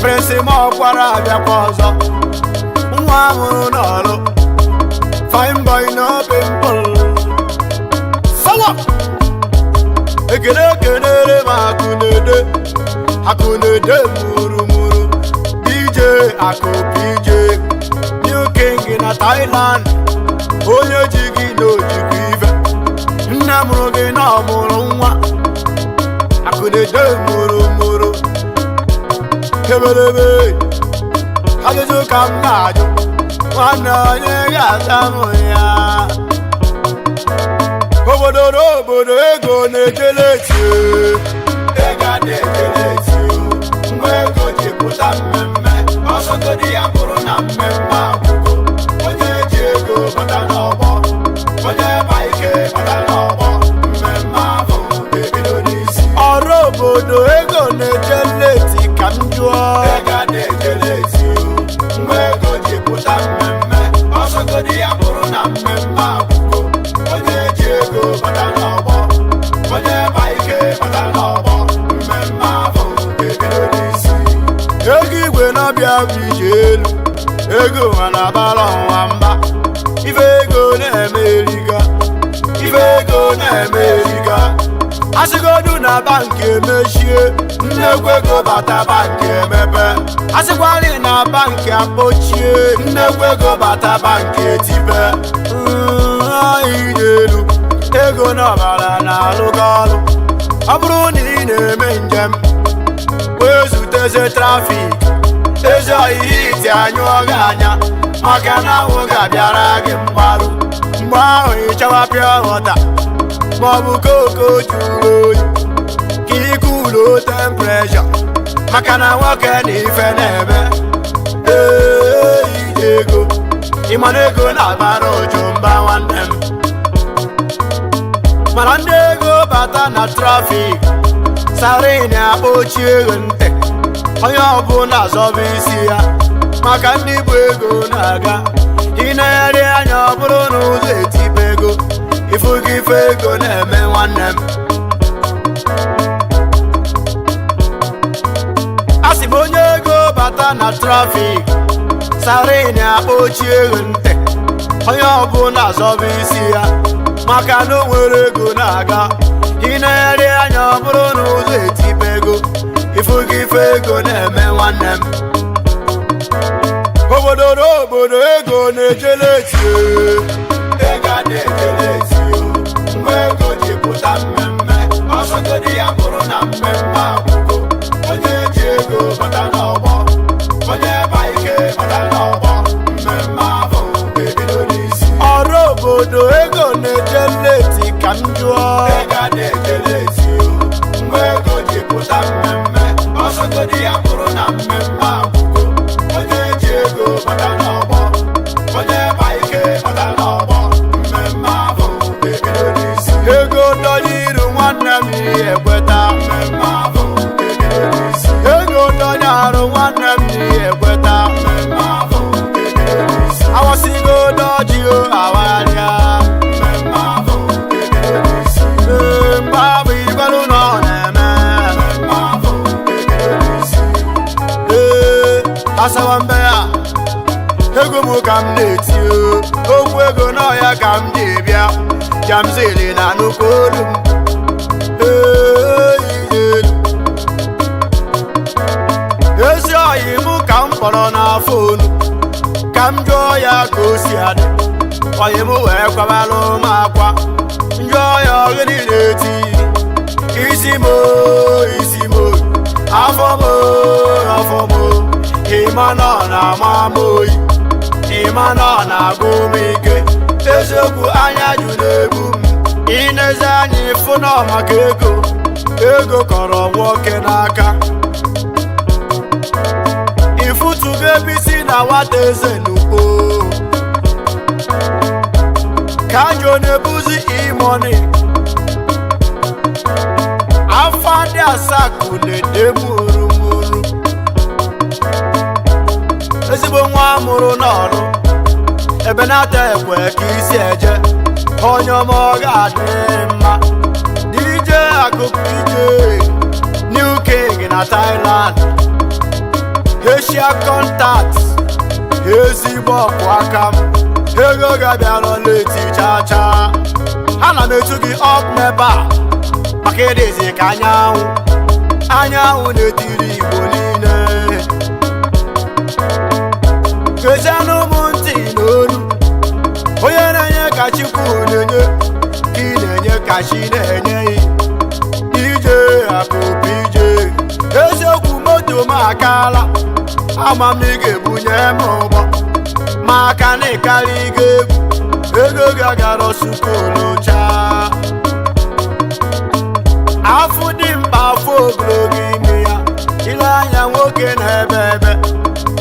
prịnsị m ọkwara abịakwa ọzọ nwa ahụrụ n'ọlụ fine boy no pimple sawa ekele ekelere m akụ na-ede akụ na-ede mụrụmụrụ DJ akụ PJ New King na Thailand onye ji gị na ojikwa ife nne mụrụ gị na ọmụrụ nwa akụ na-ede mụrụ mụrụ ebelebe ajụjụ ka m na-ajụ nwanne onye ga-ata m ya obodo na obodo ego na-ejele eti ego a na-ejele eti mgbe ego ji pụta mmemme ọsọgodi ya bụrụ na mmemme akwụkwọ onye ji ego bata n'ọgbọ onye ma ike bata n'ọgbọ mmemme ahụ ebido n'isi ọrụ obodo ego na-eje leti ka m jụọ ego a na-eje leti mgbe ego ji pụta mmemme ọsọgodi ya bụrụ na mmemme akwụkwọ onye ji ego bata n'ọgbọ onye ma ike bata n'ọgbọ mmemme ahụ ebido n'isi ego igwe na-abịa bụ ije elu ego nwa na-abara ọnwa mba ife ego na-eme eriga ife ego na-eme eriga asịgodu na bankị emechie nnekwu ego bata bankị emepe asịkwali na bankị akpọchie nnekwu ego bata bankị etipe anyị n'elu ego n'ọbara na-alụgo ọlụ ọ bụrụ na ị na-eme njem wee zuteze trafik ezi ọhịa iti anyụọ gị anya maka na anwụ ga-abịara gị mgbaru mgbe ahụ ịchọwa pịa ghọta maọbụ koko jụrụ oyi ka ikulo tempreshọ maka na nwoke na ife na-eme ee ije ego ịmana ego na-abara ụjụ mba nwanne m mana ndị ego bata na trafik sarin akpọchie ego ntị onye ọbụla azọba isi ya maka ndị bụ ego na-aga ị na-eri anya ọ bụrụ na ụzọ etipe ego ifugo ife ego na-eme nwanne m a sị m onye ego bata na trafik sarin akpọchie ego ntị onye ọbụla azọba isi ya maka na o nwere ego na-aga ị na-eri anya ọ bụrụ na ụzọ etipe ego ifugo ife ego na-eme nwanne m obodo na obodo ego na-ejele eti ego a na-ejele eti mgbe ego ji pụta mmemme ọsọgodi ya bụrụ na mmemme akwụkwọ onye ji ego bata n'ọgbọ onye ma ike bata n'ọgbọ mmemme ahụ ebido n'isi ọrụ obodo ego na-eje leti ka m jụọ ego a na-eje leti mgbe ego ji pụta mmemme ọsọgodi ya bụrụ na mmemme akwụkwọ onye ji ego bata n'ọgbọ onye ma ike bata n'ọgbọ mmemme ahụ ebido n'isi ego dọnye iru nwanne m ihe ekweta mmemme ahụ ebido n'isi ego dọnye arụ nwanne m ihe ekweta mmemme ahụ ebido n'isi awọsigo dọnye Asawa mbe ya. Ego m ka m na-eti okwu ego n'ọhịa ka m ji bịa. Jamzili na nnukwu olu m. Ezi oyi m ka m kpọrọ na fonu ka m jụọ ya ka o si adị. Oyi m wee kwabalụ m akwa. Njụọ ya ọgịnị na-eti. Isi m isi m afọ m afọ m. Ịma na ọ na-ama m oyi. Ịma na ọ na-agụ m ike. Eziokwu anya jụrụ ebu m. Ineze anya ịfụ na ọ maka ego. Ego kọrọ nwoke n'aka. Ifutugo ebe isi na nwata eze n'ugbo. Kanjo na-ebuzi imoni. Afa ndị asaa na-ede mụrụmụrụ. Ezigbo nwa amụrụ n'ọrụ. Ebe na-ata ekwe ka isi eje. Onye ọma ọ ga-adị mma. DJ Akụkụ DJ New King na Thailand. Asia Contact. Ezigbo ọkwụ aka m. Ego ga-abịa n'oleti cha cha. Ana m etu gị up n'ebe a. Maka ịdịzi ka anyanwụ. Anyanwụ na-etiri Igbo niile. Kezienụ m ntị n'olu. Onye na-enye ka Chukwu na-enye. Ka ị na-enye ka chi na-enye. DJ Akụkụ DJ. Eziokwu moto m akala. Ama m ị ga-ebunye m ụgbọ. Maka na ịkarị gị egwu. Ego gị agara sukulu chaa. Afụ dị mkpa afọ ogologo ime ya. Ile anya nwoke na-ebe ebe.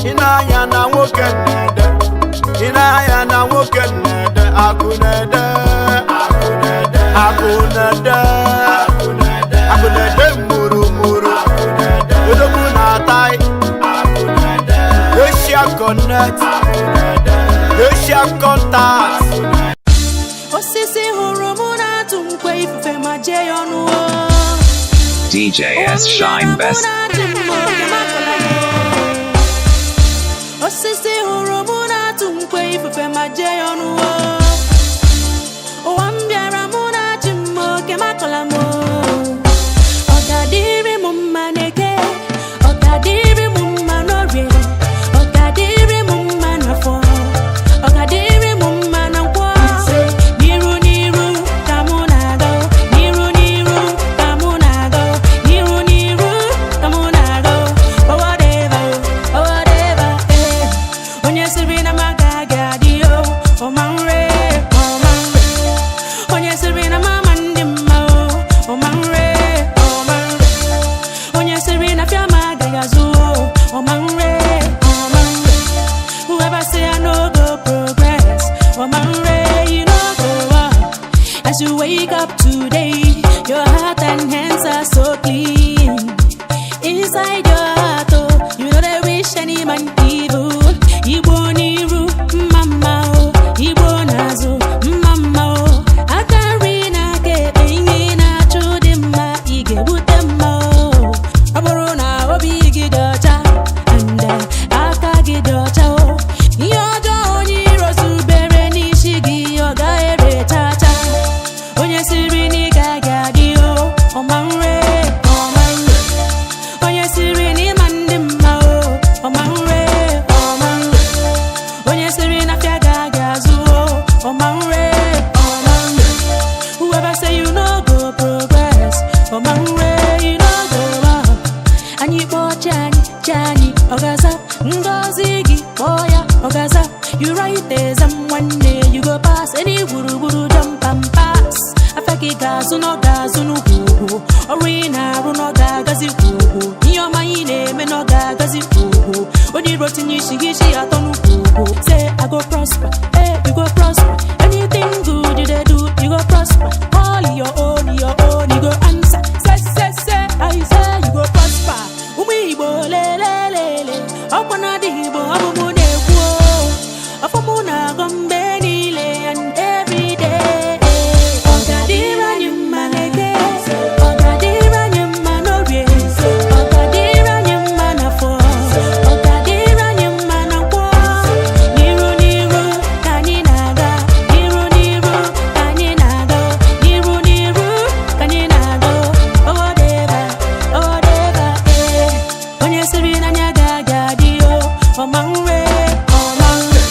Ile anya na nwoke na-ede. Ile anya na nwoke na-ede. Akụ na-ede. Akụ na-ede. Akụ na-ede. Akụ na-ede mụrụmụrụ. Odogwu na-atai. Asia Connect. Asia Contact. Osisi hụrụ mụ na-atụ nkwe ifufe ma jee ya ọnụ o. DJ S Shine Best. Osisi hụrụ mụ na-atụ nkwe ifufe ma jee ya ọnụ o. Ụwa m bịara mụ na-achị m oke makọla m o. Ọ ga-adịrị m mma n'eke, ọ ga-adịrị m mma n'orie, ọ ga-adịrị m mma n'afọ, ọ ga-adịrị m mma na nkwọ. N'iru n'iru ka mụ na-aga, n'iru n'iru ka mụ na-aga, n'iru n'iru ka mụ na-aga. Oh whatever, oh whatever, eh. Onye sịrị na m agaghị adị o, ọ ma nre, ọ ma nre. Onye sịrị na mama ndị mma o, ọ ma nre, ọ ma nre. Onye sịrị na fịa m agaghị azụ o, ọ ma nre, ọ ma nre. Whoever say I no go progress, ọ ma nre, you no go up. As you wake up today, your heart and hands are so clean. Inside your heart, oh, you know they wish any man evil. Igbo n'iru, mama oh, Igbo n'azụ, mama oh. Aka nri na aka ekpe, ihe ị na-achụ dị mma, ị ga-ebute mma oh. Ọ bụrụ na obi gị dị ọcha, and aka gị dị ọcha oh. Ihe ọjọọ onye iro zubere n'isi gị, ọ gaghị ere cha cha. Onye siri na ị gaghị adị o, ọ ma nre, ọ ma nre. Onye siri na ịma ndị mma o, ọ ma nre, ọ ma nre. Onye siri na afịa gaghị azụ o, ọ ma nre, ọ ma nre. Whoever say you no go progress, ọ ma nre, you no go up. Anyị kpọọ chi anyị, chi anyị, ọ ga-aza. Ngọzi gị kpọọ ya, ọ ga-aza. You write exam nwanne, you go pass. Any gburugburu jump and pass. Afịa gị ga-azụ na ọ ga-azụ n'ugwu ugwu. Ọrụ ị na-arụ na ọ ga-agazi ugwu. Ihe ọma ị na-eme na ọ ga-agazi ugwu. Onye iro tinye isi gị isi atọ n'ukwu ugwu. Say I go prosper, hey, you go prosper. Anything good you dey do, you go prosper. All your own, you go answer. Say, say, say, I say you go prosper. Ụmụ Igbo lelelele, ọkwa na-adịghị Igbo, ọ bụ mụ na-ekwu o. Ọfọ mụ na-agọ mgbe niile and every day. Ọ ga-adịrị anyị mma n'eke, ọ ga-adịrị anyị mma n'orie, ọ ga-adịrị anyị mma n'afọ, ọ ga-adịrị anyị Ọma nre, ọma nre.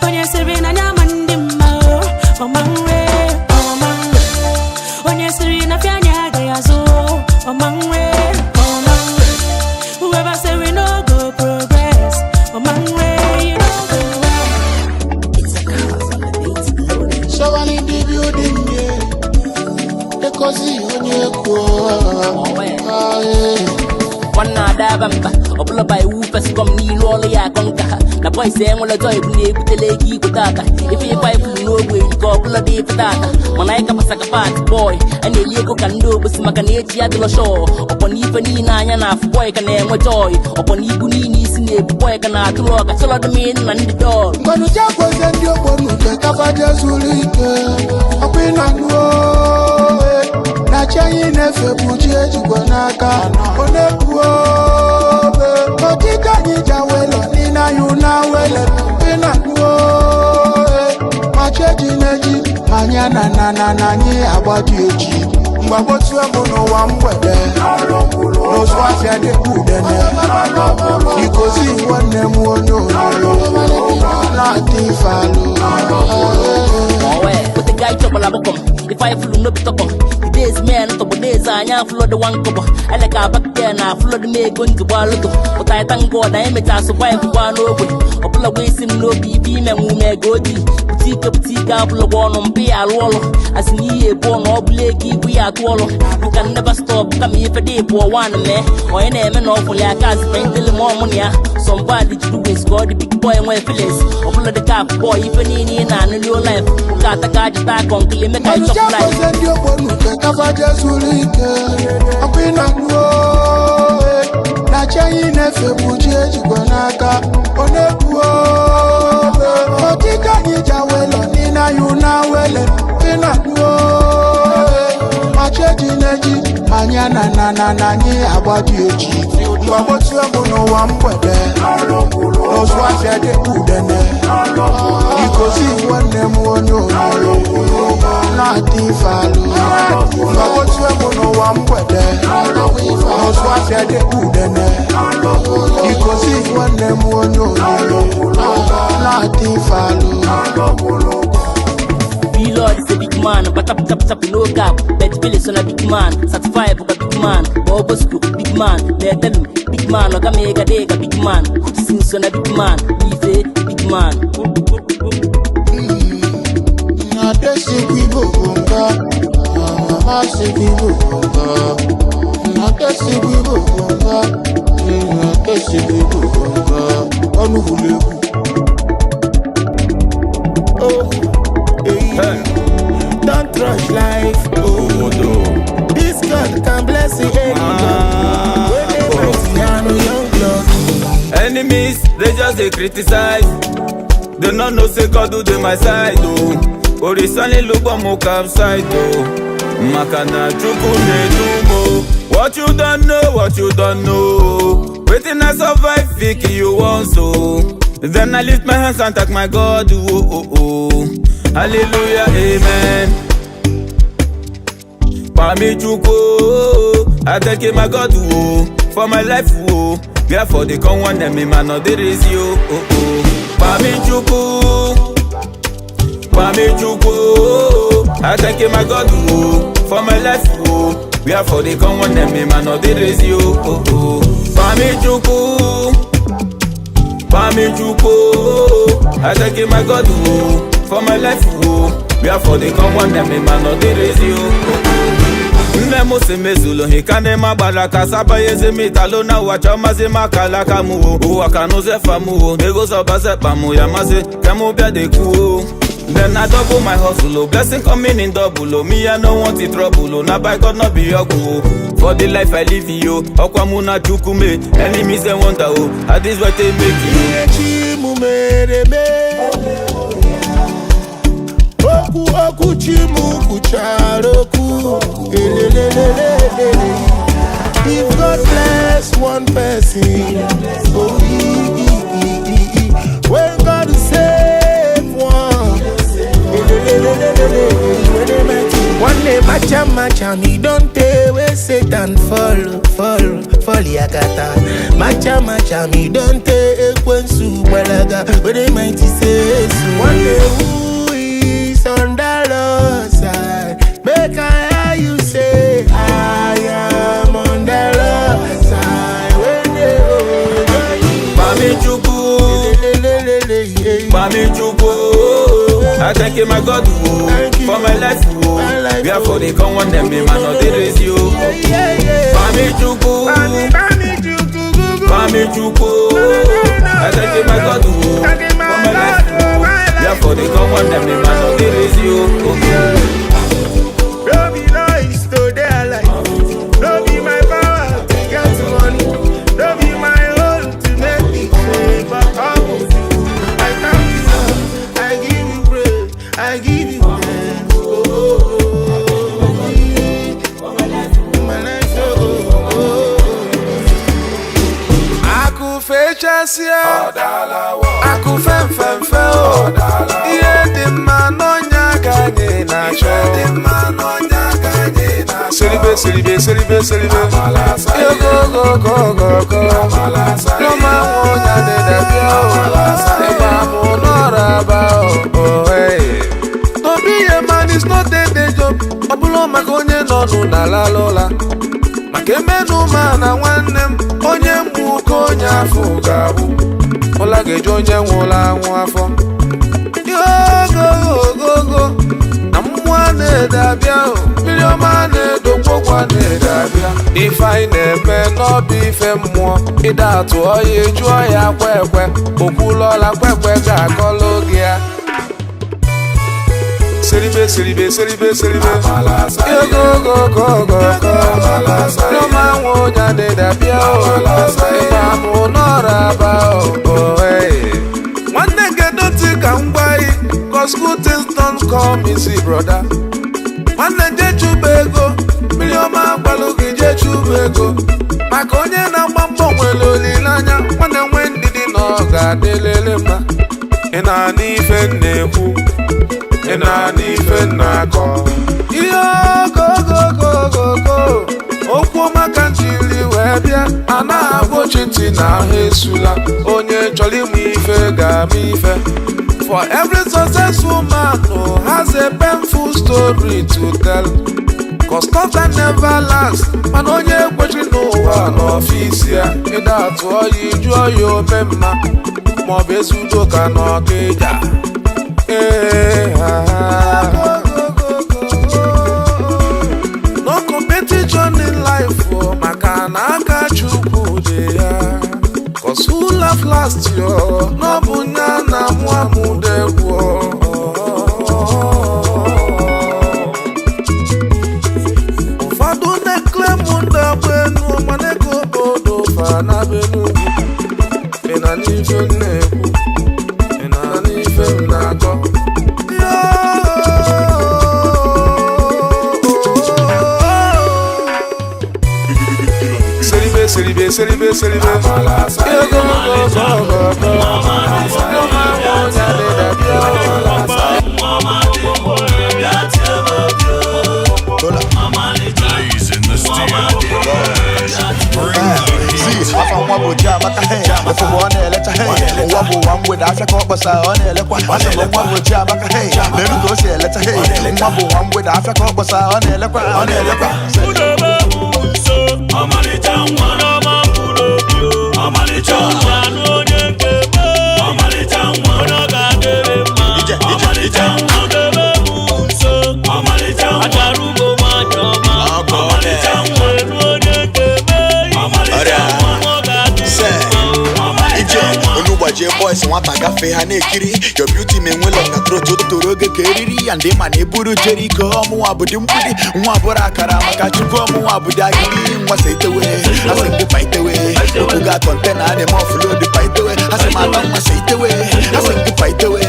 Onye sịrị na anya ma ndị mma o. Ọma nre, ọma nre. Onye sịrị na afịa anya agaghị azụ o. Ọma nre, ọma nre. Whoever say we no go progress, ọma nre, you no go well. Someone in the building, yeah. Ekosi onye kwuo. Nwanne ada aba mba ọbụla ba iwu fesicom n'ilu ọlụ ya akọ nka ha na boys enwere joy bụ na-ebutela ego igwe tata ife ịkwa ifulu n'ogbe eyi ka ọbụla dị ife tata mana anyị kapasakapat boy a na-eli ego ka ndị obosi maka na echi adịlọ shọ ọkpọ na ife niile anya na afụ boy ka na-enwe joy ọkpọ na ibu niile isi na-ebu boy ka na-atụrụ ọka chọlọdụm na ndị dọl. Ngwanụcha kwezie ndị ogbonuke kafaje zuru ike ọkwa ị na-anụ oe na chi anyị na-efe bụ chi ejikwa n'aka ọ na-ekwu obe ọchịchị anyị ji awele n'ile anyị na awele ị na-anụ oe ma chi eji na-eji ma anyị na na na na anyị agbaji eji mgbagbotu egwu n'ụwa mgbede n'ụzụ afịa dịkwa udene ikozi nwanne m onye ororo na-adị ifealụ. Owe, with the guy trouble abukom. If I flew no bitoko, the days man to days I flood the one cover. I like a back there now, flood me going to Waloto. But I thank God I am a survive one over. Ọbụla wee sị m n'obi ife ime nwume ego dị butike butike abụla gwa ọnụ mpe ya alụ ọlụ asị na ihe ebu ọnụ ọ bụla ego ibu ya atụ ọlụ. You can never stop kama ife dị bụ ọwa na mee onye na-eme na ọfụli aka azịpa ndịlị ma ọmụ na ya sọmbadị jiri wes ka ọ dị big boy nwee feelings ọbụla dị ka akụkọ ife niile ị na-anụli life ụka ataka ajịta akọ nkili eme ka ị Ngwanụcha chọpụ life. kwezie ndị ogbonuke kafaje zuru ike ọkwa ị na-anụ oe na chi anyị na-efe bụ chi ejikwa n'aka ọ na-ekwu obe ọchịchị anyị ji awele n'ile anyị na awele ị na-anụ oe ma chi eji na-eji ma anyị na na na na anyị agbaji eji mgbagbotu egwu n'ụwa mgbede n'ụzụ afịa dịkwa udene ikozi nwanne m onye ororo na-adị ifealụ mgbagbotu egwu n'ụwa mgbede n'ụzụ afịa dịkwa udene ikozi nwanne m onye ororo na-adị ifealụ. Lord is a big man, but tap tap tap no cap. Bet Phillips on a big man, certified for a big man. Bobosco, big man, Metalum, big man, Okamega Dega, big man. Hoops on a big man, Ife, big man. Na-adesikwa Igbo bụ nga, na-amasịkwa Igbo bụ nga. Na-adesikwa Igbo bụ nga, na-adesikwa Igbo bụ nga. Ọnụ hụrụ egwu. Oh, hey. Don't rush life. Oh, this God can bless you anybody. When they mighty and young blood. Enemies, they just they criticize. They not know say God do dey my side oh. Orisani lugbo mo capside oh. Maka na Chukwu na-edu m oh. What you don't know, what you don't know. Wetin I survive, fit kill you once oh. Then I lift my hands and thank my God oh oh oh. Hallelujah, amen. Pami Chukwu, I thank you, my God oh, for my life oh. Therefore they come one me man no dey raise you oh oh. Pami Chukwu, Pami Chukwu, I thank you, my God oh, for my life oh. Therefore they come one me man no dey raise you oh oh. Pami Chukwu, Pami Chukwu, I thank you, my God oh, for my life oh. Therefore they come one me man no dey raise you oh oh. Nne m si mezulu hika ndị ma gbara ka sabanyezi m italo na ụwa chọmazi m akala aka m wo ụwa ka nụze fa m wo ego zọbaze kpa m ya mazi ka m bịa dekwuo. Then I double my hustle, oh. Blessing coming in double, oh. Me I no want it trouble, oh. Na by God no be ọgwụ, oh. For the life I live, yo. Ọkwa mụ na Chukwu me, enemies they wonder, oh. At this what they make you. Ihe chi mụ mere mee. Okwu okwu chi mụ kwuchara okwu. Elelelelelele. If God bless one person, oh, he, he. When God save one, elelelelelele. When they met, one day macha macha me don tey wey Satan follow follow follow yakata. Macha macha me don tey ekwensu. Ekwensu gbalaga, where they mighty say so. One day who is on the Lord's side? Make I hear you say, I am on the Lord's side. When they Mami Chukwu, Mami Chukwu, I thank you, my God, oh, for my life, oh. Wherefore they come one them, me man, not they raise you. Mami Chukwu, Mami Chukwu, I thank you, my God, oh, for my life, oh. Wherefore they come one them, me man, not they raise you. No be noise to dey alive. No be my power to get money. No be my own to make me say, but humble. I thank you, Lord. I give you praise. I give you thanks. Oh, oh, oh, oh. My life, oh, oh, oh. Akụfechasia akụfemfemfe o ihe dị mma n'ọnya ka anyị na-achọ. Seribe seribe seribe seribe yogogogogogo lọma nwa onye adịdabịa o ịgba mụ n'ọrụ aba o hey. To be a man is not a day job. Ọ bụrụ maka onye nọ n'ụlọ ụla maka emenụ ma na nwanne m onye mgbu ka onye afọ ga-abụ ụla ga-eju onye nwụrụ anwụ afọ yogogogogo na mmụọ na-ede abịa o mmiri ọma na-edo ngwọgwa na-ede abịa ife anyị na-eme n'ọbụ ife mmụọ ịda atụ ọya jụọ ya kwe ekwe okwulọla kwekwe ga-akọlụ gị ya. Seribe seribe seribe seribe yogogogogogo lọma nwa onye adịdabịa o ịgba mụ n'ọrụ aba o hey. Nwanne gedo ntị ka m gwa gị, 'cause good things don't come easy, brother. Nwanne jee chụba ego, mmiri ọma gbalụ gị jee chụba ego maka onye na-agba mbọ nwere olileanya. Nwanne nwee ndidi na ọ ga-adịlịlị mma. Ị na-anụ ife m na-ekwu, ị na-anụ ife m na-akọ. Ihe ogogogogogo okwu ọma ka m jiri wee bịa, a na-agbochi ntị na ahụ esula. Onye chọrọ ịmụ ife ga-ama ife. For every successful man oh, has a painful story to tell. 'Cause tough time never last. Mana onye kwechiri n'ụwa n'ọfịs ya, ịda atụọ ya jụọ ya ome mma maọbụ ezudo ka n'ọkịja. Ee, ha, ha. No competition in life oh, maka na aka Chukwu dị ya. 'Cause who laugh last yo, n'ọbụ nya na mụ amụdegwu. Ụfọdụ na-eklem ndị agba enu mana ego obodo fa na be n'ugwu. Ị na n'ife m na-ekwu, ị na n'ife m na-akọ. Seribe seribe seribe seribe yogogogogogo lọma nwa onye adịdabịa See, afa nwa bụ Chiamaka, hey. Ofufu ọ na-elecha, hey. Ụwa bụ ụwa mgbede, afịa ka ọ kpọsa, ọ na-elekwa. Asị m nwa bụ Chiamaka, hey. N'elu ka o si elecha, hey. Nwa bụ ụwa mgbede, afịa ka ọ kpọsa, ọ na-elekwa, ọ na-elekwa. Ọmalịcha nwa n'ọma mkpụrụ obi o. Ọmalịcha nwa n'onye nke m. Ọmalịcha nwa onye ọ ga-adịrị mma. Ọmalịcha nwa debe m nso. Ọmalịcha nwa achara ugbo nwanyị ọma. Ọmalịcha nwa elu onye nke m. Ọmalịcha nwa ọ ga-adịrị mma. Ije onu gbajie boys nwata gafee ha na-ekiri. Your beauty ma enwela ọka trot toro oge ka eriri ya ndị ma na eburu Jeriko ọmụnwa bụ dị mgbidi nwa bụrụ akara maka Chukwu ọmụnwa bụ dị agidi nwa sa itewe asị ndị pa itewe obuga kọntena a na-eme ọfụlod pa itewe asị m ata nwa sa itewe asị ndị pa itewe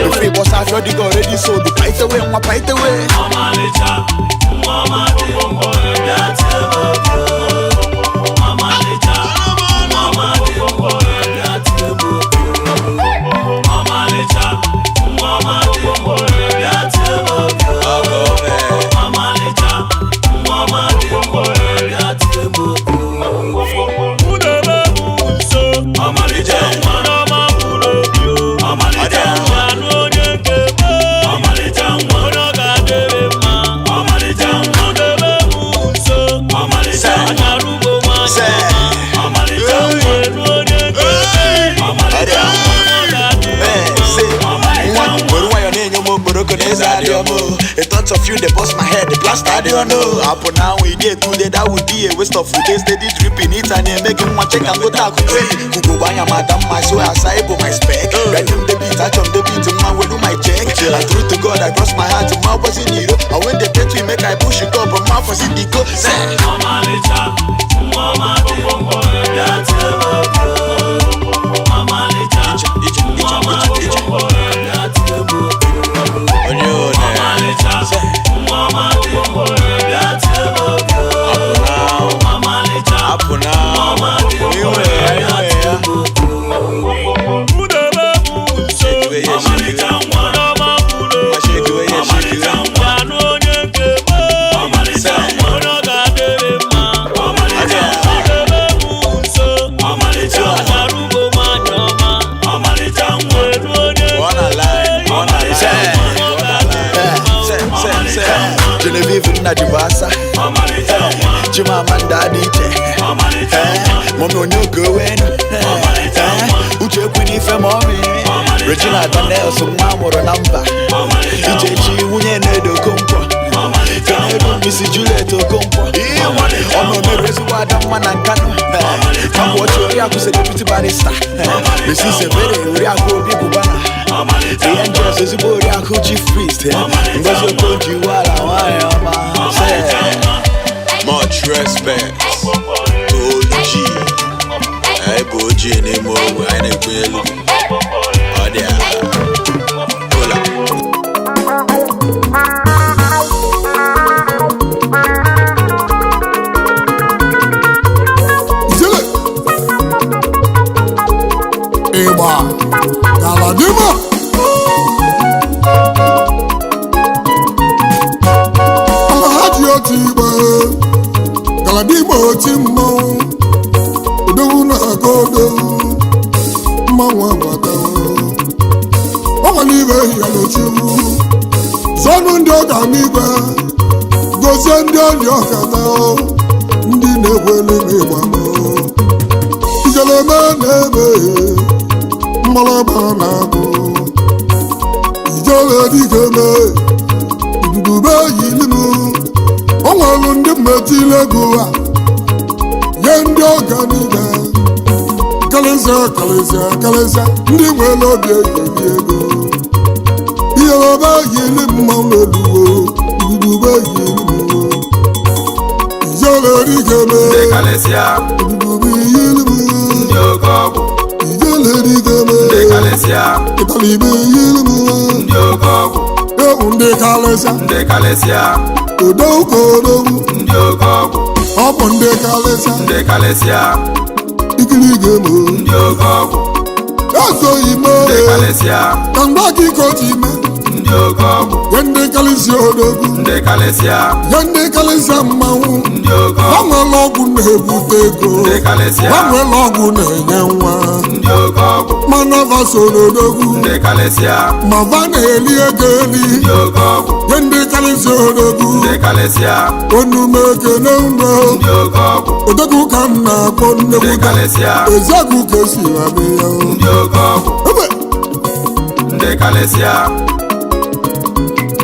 ofe ịgbọsa afọ dịga already sold pa itewe nwa pa itewe. Ọmalịcha nwa ọma dị mkpọ bịa tie m obi o. Ọmalịcha nwa ọma dị mkpọ bịa tie m obi o. Ọmalịcha nwa ọma dị mkpọ bịa tie m obi o. Ọmalịcha nwa ọma dị mkpọ bịa tie m obi o. Udebe m nso. Ọmalịcha nwa ọma. of you, they bust my head. The plaster, I don't know. Up now, we did today, that would be a waste of food. Steady dripping it and they making one check and go tackle. Who go buy a madam, my so I my spec. Random the beat, I chum the beat, man will do my check. I true to God, I cross my heart, my was in it. I went the get we make I push it up, but my was in the go. Genevieve Najibasa, Chimamanda Adichie, Mommy Onyoko Uche Kwinife Mommy, Regina Daniels Nwamoro Namba, Ijechi Nwunye Nedo Okonkwo, Kenedu Missy Juliet Okonkwo, Ọmọ Omeru Ezigbo Adamma na Nkanu, Kambochi Oriakụ Deputy Barrister, Mrs. Ebere Oriakụ Obi Cubana, The Angels Ezigbo Oriakụ Chief Priest, Ngozi Okonjo-Iweala nwanyị ọma. Much respect to Oluchi. Anyị bụ ojii n'ime ogbe, anyị na-ekwenye elu. Ọ dị a. Hola. Ịgba Galadima Alhaji oti igbe Galadima oti mmanwụ odogwu na-aga odogwu mmanwụ agbata o nwere ibe ya n'ochiwu zọnụ ndị ọga n'igwe gozie ndị ọrịa ọkata ndị na-ekwelu n'ịgba ijeleme na-eme mmalaba na-agụ ijele dikeme ndube yilimu o nwere ndị mmetile ego a nye ndị ọganibe kalịsịa kalịsịa kalịsịa ndị nwere obi eji ego iyelebe yili mmanwụ oluwo ndube yilimu ijele dikeme ndube yilimu ịtalibe yilimu ewu ndị kalịsịa ndị kalịsịa odogwu odogwu ndị oke ọgwụ ọ bụ ndị kalịsịa ndị kalịsịa ikirige m ndị oke ọgwụ esoghị m ndị kalịsịa ka mgbe gị ka o ji mee ndị oke ọgwụ nye ndị kalịsịa odogwu ndị kalịsịa nye ndị kalịsịa mmanwụ ndị oke ha ọgwụ nwere ọgwụ na-ebute ego ndị kalịsịa ha nwere ọgwụ na-enye nwa ndị oke ọgwụ mana va so n'odogwu ndị kalịsịa ma va na-eli ego eli ndị oke ọgwụ nye ndị kalịsịa odogwu ndị kalịsịa onume ekene ndo ndị oke ọgwụ odogwu ka m na-akpọ ndị nnegwu kalịsịa eziagụ ka esi abịa ya ndị oke ọgwụ Ebe, ndị kalịsịa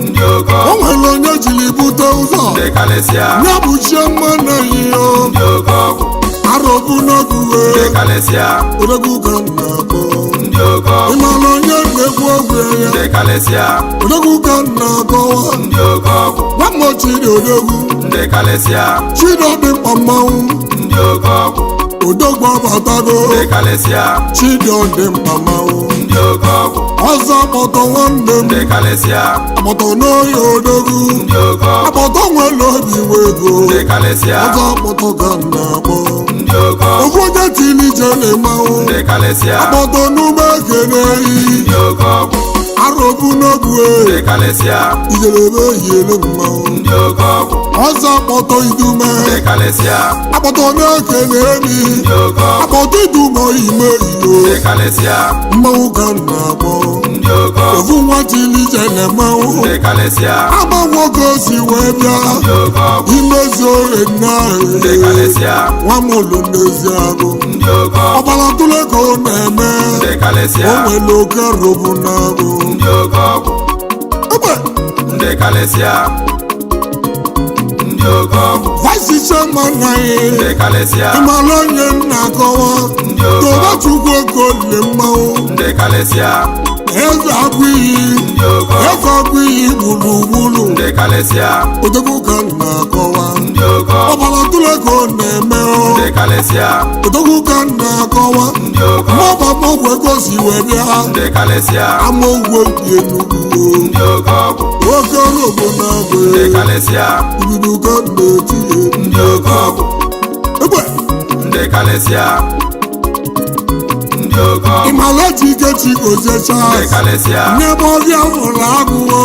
ndị oke o ọgwụ nwere onye jiri bute ụzọ ndị kalịsịa ya bụ chioma na-eyi ya ndị oke ọgwụ arọbụ n'oguwe ndị kalịsịa odogwu ka m na-akpọ ndị oke ọgwụ ịmara onye na-ekwu okwu ya ndị kalịsịa odogwu ka m na-akọwa ndị oke ọgwụ nwamochiri odogwu ndị kalịsịa chidọdị mkpa mmanwụ ndị oke ọgwụ odogwu abatago ndị kalịsịa chidọdị mkpa mmanwụ ndị oke ọgwụ ọzọ akpọtọ nwanne m ndị kalịsịa akpọtọ n'oyi odogwu ndị oke ọgwụ akpọtọ nwere obi nwe ego ndị kalịsịa ọzọ akpọtọ ka m na-akpọ ndị oke ọgwụ ofu onye tiri ijele mmanwụ ndị kalịsịa akpọtọ n'ugbo ekele ndị oke ọgwụ arọbụ n'ogwu ndị kalịsịa ijelebe yiele mmanwụ ndị oke ọgwụ ọzọ akpọtọ idume ndị kalịsịa akpọtọ na-ekele mi ndị oke ọgwụ akpọtọ idume ime iyo ndị kalịsịa mmanwụ ka m na-akpọ ndị oke ọgwụ ofu nwa tiri ijele mmanwụ ndị kalịsịa agba nwoke o si wee bịa ndị oke ọgwụ imezi ore nna ndị kalịsịa nwamụlụ n'ezi agụ ndị oke ọgwụ ọbara tụle ka ọ na-eme ndị o kalịsịa nwere oke robu n'agụ ndị oke ọgwụ egbe Ndị kalịsịa. Ndị oke ọgwụ. Vice chairman anyị. Ndị kalịsịa. Ịmara onye nna akọwa. Tobachukwu Okolie mmanwụ. Ndị kalịsịa. Eze agụ iyi. Eze agụ iyi gburugburu. Ndị kalịsịa. Odogwu ka m na-akọwa. Ndị oke ọgwụ. Ọbara tụle ka ọ na-eme o. Ndị kalịsịa. Odogwu ka m na-akọwa. Ndị oke ọgwụ. Mọba mọgwụ ego si wee bịa. Ndị kalịsịa. Ama ogwe dị Enugwu. Ndị oke ọgwụ. Oke robo na-agba. Ndị kalịsịa. Ududu ka m na-etinye. Ndị oke ọgwụ. Egbe. Ndị kalịsịa. Ndị oke ọgwụ. Ịmala Chikechi gozie Ndị Charles. kalịsịa. N'ebe ọbịa hụrụ agụwo.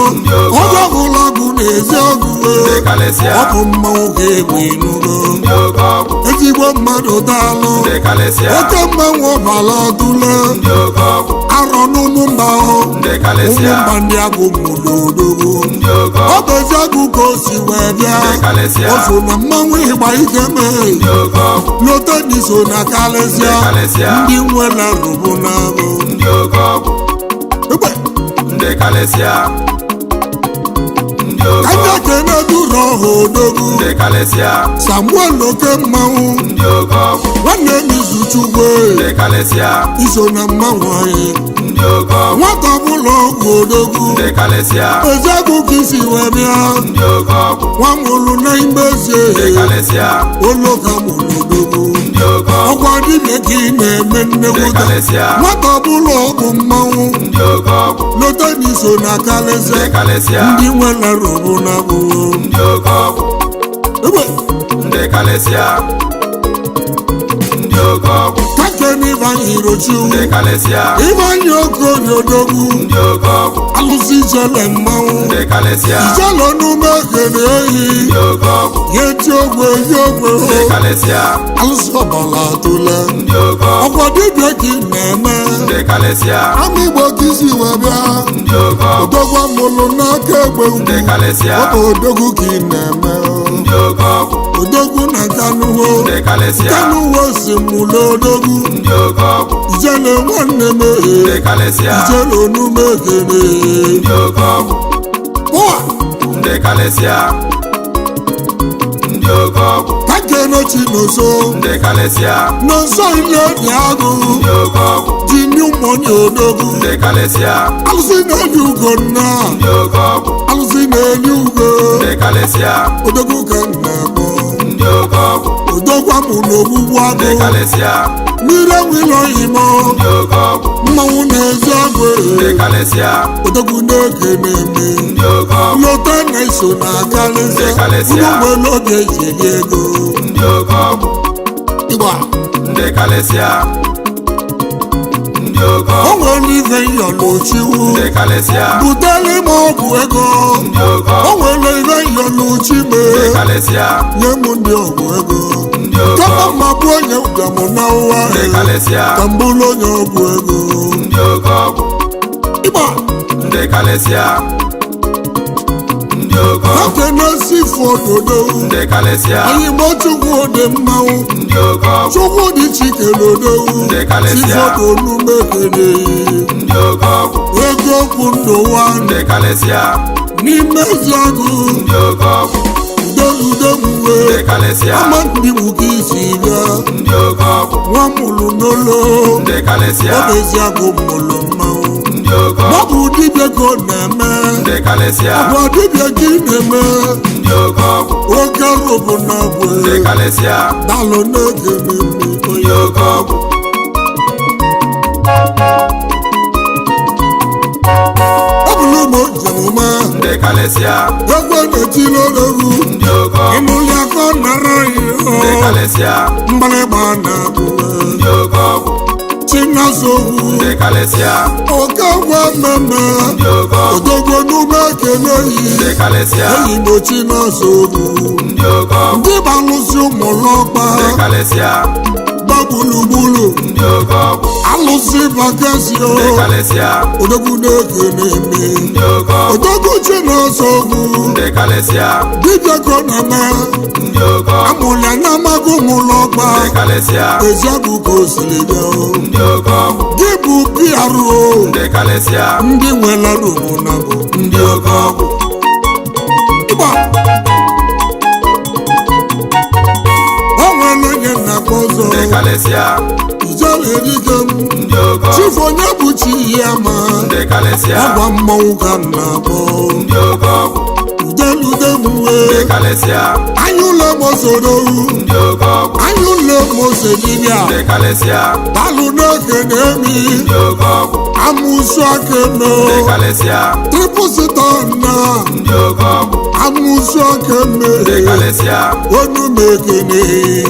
Ọbịa hụrụ agụ na-ezi ọgụwo. Ndị kalịsịa. Ọ bụ mmanwụ ga-egbe enugo. Ndị oke ọgwụ. Ezigbo mmadụ daalụ. Ndị kalịsịa. Oke mmanwụ ọbala tụle. Ndị oke ọgwụ. Arọ n'ụmụ mba ọ. Ndị Ụmụ kalịsịa. mba ndị agụ mụrụ odogwu. Ndị oke Ọ ọgwụ. bụ ezi agụ ka o si wee bịa. Ndị kalịsịa. O so na mmanwụ ịgba ike mee. Ndị oke ọgwụ. Loteni so na kalịsịa. Ndị kalịsịa. Ndị nwere rụbụ n'agụ. Ndị oke ọgwụ. Egbe. Ndị kalịsịa. Ndị oke Ka ndị ọgwụ. ekene duru ọha odogwu. Ndị kalịsịa. Samuel oke mmanwụ. Ndị oke ọgwụ. Nwanne m Izuchukwu. Ndị kalịsịa. Iso na mmanwụ anyị. Ndị oke ọgwụ. Nwata ọbụla ọgwụ odogwu. Ndị kalịsịa. Eziagụ ka isi wee bịa. Ndị oke ọgwụ. Nwa mụrụ na imbezie. Ndị kalịsịa. Oloka mụrụ odogwu. Ndị oke ọgwụ. Ọkwa dibịa ka ị na-eme Ndị nnewuta. kalịsịa. Nwata ọbụla ọgwụ mmanwụ. Ndị oke ọgwụ. Loteni so na kalịsịa. Ndị kalịsịa. Ndị nwere robo na abụọ. Ndị oke ọgwụ. Egbe. Ndị kalịsịa. Ndị oke ọgwụ. Kaptịn Ivan Hirochu. Ndị kalịsịa. Ivan Okorie odogwu. Ndị oke ọgwụ. Alụsị ijele mmanwụ. Ndị kalịsịa. Ijele onume ekene ehi. Ndị oke ọgwụ. Ya eti ogwe yi ogwe Ndị o. kalịsịa. Alụsị ọbala atụle. Ndị oke ọgwụ. Ọkwa dibịa ka ị na-eme. Ndị kalịsịa. Ama Igbo ka isi wee bịa. Ndị oke ọgwụ. Odogwu amụlụ n'aka egbe ugwu. Ndị kalịsịa. Ọ bụ odogwu ka ị na-eme. Ndị oke ọgwụ. Odogwu na Kanuwo. Ndị kalịsịa. Kanuwo si mụlụ odogwu. Ndị oke ọgwụ. Ijele nwanne m ehe. Ndị kalịsịa. Ijele onume ekene. Ndị oke ọgwụ. Ụwa. Ndị kalịsịa. Ndị oke ọgwụ. Kakenochi n'oso. Ndị kalịsịa. N'nso ile dị agụ. Ndị oke ọgwụ. Ji new money odogwu. Ndị kalịsịa. Alụsị na-eli ugo nna. Ndị oke ọgwụ. Alụsị na-eli ugo. Ndị kalịsịa. Odogwu ka m na-akpọ. Ndị oke ọgwụ. Odogwu amụ n'ogbugbu Ndị agụ. kalịsịa. Mmiri enwilo imo. Ndị oke ọgwụ. Mmanwụ na-ezi agụ. Ndị kalịsịa. Odogwu na-ege na-eme. Ndị oke ọgwụ. Lọta na iso na kalịsịa. Ndị kalịsịa. Unu nwere oge eji eri ego. Ndị oke ọgwụ. Ịgba. Ndị kalịsịa. Ndị oke O ọgwụ. nwere ife nyọlụ chiwu. Ndị kalịsịa. Buteli m ọgwụ ego. Ndị oke O ọgwụ. nwere ife nyọlụ chi Ndị mee. kalịsịa. Nye m ndị ọgwụ ego. Ndị oke Kama ọgwụ. mma bụ onye ụbịam na ụwa. Ndị kalịsịa. Ka m bụrụ onye ọgwụ ego. Ndị oke ọgwụ. Ịgba. Ndị kalịsịa. Ndị oke ọgwụ. Kaptịn Osifo ododo. Ndị kalịsịa. Oyigbo Chukwu dị mmanwụ. Ndị oke ọgwụ. Chukwu dị chikere odowu. Ndị kalịsịa. Sifodo numekene. Ndị oke ọgwụ. Ego okwu ndụ wa Ndị kalịsịa. n'ime ezi agụ. Ndị oke ọgwụ. Udogwuwe. Ndị kalịsịa. Ama ndị bụ ka isi bịa. Ndị oke ọgwụ. Nwa mụrụ n'olo. Ndị kalịsịa. Ọ bụ ezi agụ mụrụ mmanwụ. Ndị oke Ma ọ ọgwụ. bụ dibịa ka ọ na-eme. Ndị kalịsịa. Ọ bụ dibịa ka ị na-eme. Ndị oke ọgwụ. Oke rụbụ na agwụ. Ndị kalịsịa. Dalụ n'oge mmemme Ndị onye. oke ọgwụ. Ọ bụrụ m njem ma. Ndị kalịsịa. Egwe na-etili ologwu. Ndị oke ọgwụ. Ịnụli akọ nara Ndị ihe. kalịsịa. Mgbalịgba na-abụ. Ndị oke ọgwụ. Chinazogwu. Ndị kalịsịa. Oke gwa mmemme. Ndị oke ọgwụ. Odogwu n'ume ekele yi. Ndị kalịsịa. Enyi m Chinazogwu. Ndị oke ọgwụ. Ndị balụsi ụmụlọkpa. Ndị kalịsịa. Gba gburugburu. Ndị oke ọgwụ. Alụsị bakasi o. Ndị kalịsịa. Odogwu n'oge na-eme. Ndị oke ọgwụ. Odogwu Chinazogwu. Ndị kalịsịa. Dibịa ka ọ na-eme. Ndị oke ọgwụ. Amụla na amaghị ụmụlọkpa. Ndị kalịsịa. Eziagụ ka o siri bịa o. Ndị oke ọgwụ. Gị bụ PRO. Ndị kalịsịa. Ndị nwere rụbụ na bụ Ndị oke ọgwụ. Kalịsịa. Ijele dike m. Ndị oke ọgwụ. Chifu onye bụ chi ya ma. Ndị kalịsịa. Agwa mmọnwụ ka m na-akpọ. Ndị oke ọgwụ. Udelude m Ndị wee. kalịsịa. Anya ụlọ mosorowu. Ndị oke ọgwụ. Anya ụlọ mosedibịa. Ndị kalịsịa. Dalụ n'oge na-emi. Ndị oke ọgwụ. Amụsụ aka eme. Ndị kalịsịa. Triple sitan na. Ndị oke ọgwụ. Amụsụ aka eme. Ndị kalịsịa. Onu m ekene.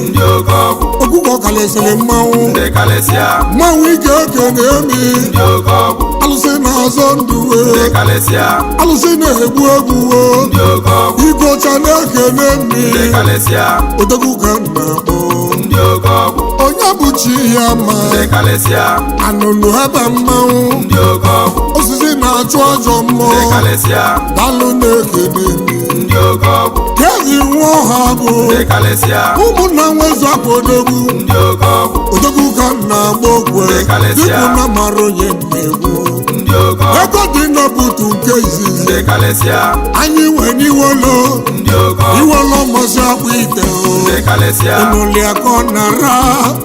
Ndị oke ọgwụ. Ọkụkọ kalịsịrị mmanwụ. Ndị kalịsịa. Mmanwụ ike ekene emi. Ndị oke ọgwụ. Alụsị na-azọ ndụ Ndị wee. kalịsịa. Alụsị na-egbu egbu wee. Ndị oke ọgwụ. Igbocha na-ekene Ndị mi. kalịsịa. Odogwu ka m na-akpọ. Ndị oke ọgwụ. Onye bụ chi ya ma. Ndị kalịsịa. Anụnụ ebe mmanwụ. Ndị oke ọgwụ. Osisi na-achụ ajọ mmụọ. Ndị kalịsịa. Dalụ na-ekene mi. Ndị oke ọgwụ. Kezi nwa ọha bụ. Ndị kalịsịa. Ụmụnna nwezu akwa odogwu. Ndị oke ọgwụ. Odogwu ka m na-agba ogwe. Ndị kalịsịa. Dịka na mara onye mmegbu. Ndị oke ọgwụ. Ego dị n'obutu nke izizi. Ndị kalịsịa. Anyị nwe n'iwolo. Ndị oke ọgwụ. Iwolo mọsị akwa ite o. Ndị kalịsịa. Ịnụlịakọ nara.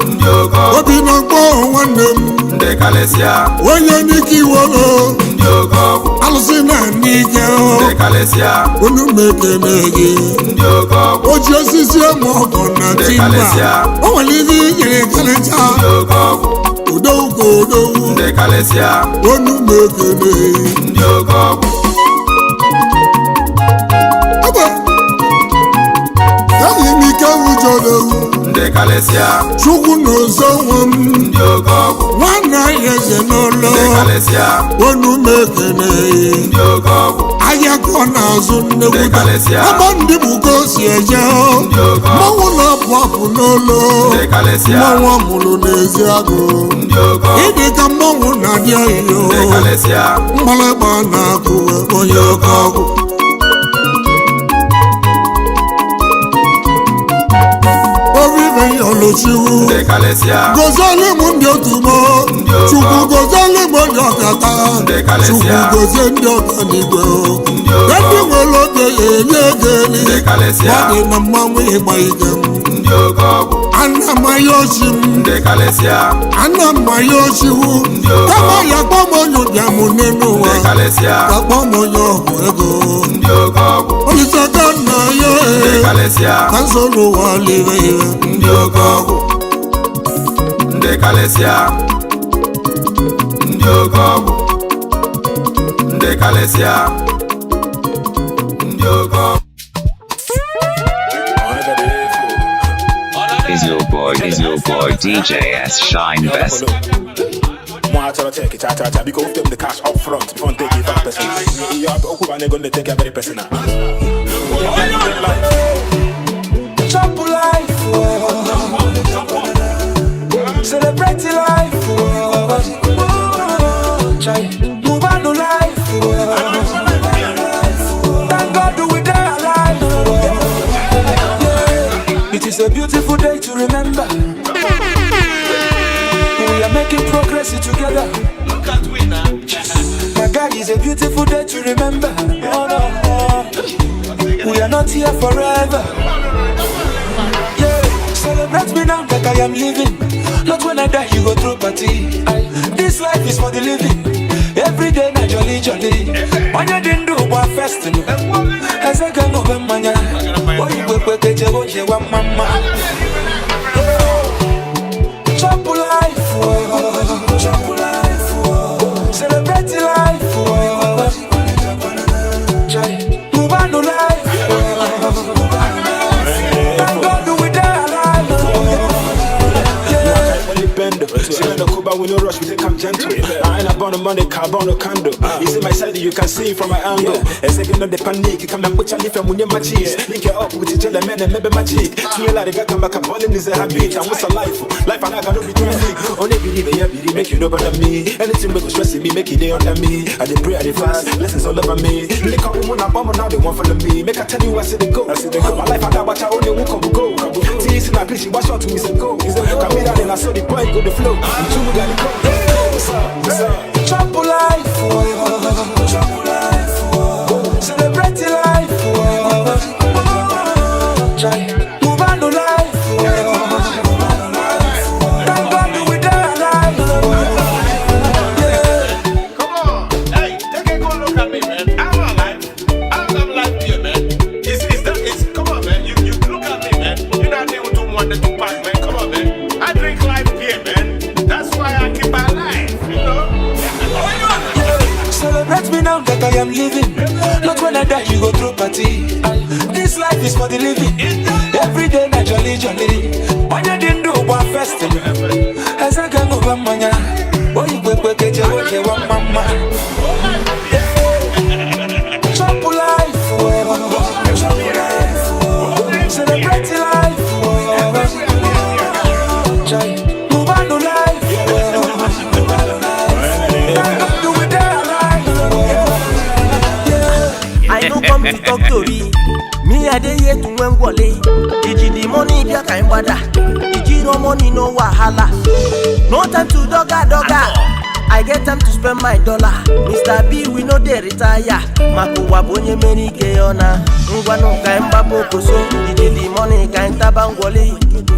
Ndị oke ọgwụ. Obi na-akpọ nwanne m. Ndị kalịsịa. Onye n'ike iwolo. Ndị oke ọgwụ. Alụsị na n'ike o. Ndị kalịsịa. Unu m ekene gị. Ndị oke ọgwụ. O ji osisi eme ọgọ na Ndị timba. kalịsịa. O nwere ihe inyere kalịcha. Ndị oke ọgwụ. Odowu ka odowu. Ndị kalịsịa. Onu m ekene. Ndị oke ọgwụ. Ebe enyi m ike wujọdowu. Ndị kalịsịa. Chukwu na ozo nwe m. Ndị oke ọgwụ. Nwanne anyị eze n'ụlọ. Ndị kalịsịa. Onu m ekene. Ndị oke ọgwụ. Ahịa ka ọ na-azụ Ndị kalịsịa. nnegwuta. Ebe ndị bụ ka o si eje. Ndị oke ọgwụ. Mmanwụ na-apụ apụ n'ụlọ. Ndị kalịsịa. Mmanwụ amụrụ n'ezi agụ. Ndị oke ọgwụ. Ịdị ka mmanwụ na-adị ahịhịa. Ndị kalịsịa. Mgbalịgba na-akụ onye oke ọgwụ. Orí mi ọlọ́síwú. Ndị kalịsịa. Gozali m ndị otu m. Chukwu gozali m ndị ọkata. Ndị kalịsịa. Chukwu gozie ndị ọkanigwe. Ndị oke Ndị ọgwụ. nwere oge ya enye ego eli. Ndị kalịsịa. Ọ dị na mmanwụ ịgba ike m. Ndị oke ọgwụ. Ana m aya ochi m. Ndị kalịsịa. Ana m aya ochiwu. Ndị oke Kama ọgwụ. ya kpọọ m onye ụbịam n'elu ụwa. Ndị kalịsịa. Ka kpọọ m onye ọgwụ ego. Ndị oke ọgwụ. Olise ka nna ya Ndị ee. kalịsịa. Ka nsoro ụwa lere ya. Ndị oke ọgwụ. Ndị kalịsịa. Ndị oke ọgwụ. Ndị kalịsịa. Ndị oke ọgwụ. Is your boy DJ S Shine Best? Mo achọrọ check cha cha cha because them the cash up front before they give up person. Yeah, okwu ba gonna take it very personal. Chop life, oh. Celebrate life, oh. Chai. Move on to life, oh. Thank God we dey alive, oh. Yeah. It is a beautiful day to remember. We are making progress together. Look at we now. My God, it's a beautiful day to remember. Oh, no. We are not here forever. Yeah, celebrate me now that I am living. Not when I die, you go through party. This life is for the living. Every day na jolly jolly. Onye dị ndụ gba festinu. Eze ga ṅụbe mmanya. Oyigbo ekwe oje wa mma mma. Yeah. Chop life, oh. Chop life, oh. Celebrate life, oh. Chai. Move on to life, oh. Thank God we dey alive, oh. Yeah. Only bend. See when the Cuba, we no rush, we take am gentle. I ain't about the money, carbon candle. You see my side, you can see from my angle. A second of the panic, come and put your leaf and when my cheese. Link it up with each other, man, and maybe my cheek. To me, like the guy come back, I'm balling is a habit. And what's a life? Life and I got no be traffic. Only believe it, yeah, believe, make you know better me. Anything we go stress me, make it day under me. I dey pray, I dey fast, lessons all over me. Lick up woman, I'm now they won't follow me. Make I tell you, I see the go. I see the go. My life, I got watch out, only one come go. T is in a bitch, watch out to me, say go. Come here, and I saw the boy go the flow. I'm too got the go. What's up? What's up? Chop life, oh. Chop life, oh. Celebrate life, oh. Try move on to life, oh. long that I am living. Not when I die, you go through party. This life is for the living. Every day na jolly jolly. Onye dị ndụ gba festival. Eze ga ṅụba mmanya. Oyigwe kwekeje ojewa mma mma. Chop life, oh. Chop life, oh. Celebrate life, oh. Chai. Move on to life, oh. Thank God we dey alive, oh. I no come to talk tori. Me I dey here to win wole. Iji the money bịa ka mgbada. Iji no money no wahala. No time to doga doga. I get time to spend my dollar. Mr. B we no dey retire. Maka ụwa bụ onye mere ike ya ọ na. Ngwanụ ka mgbapụ okoso. Iji the money ka ntaba ngwọli.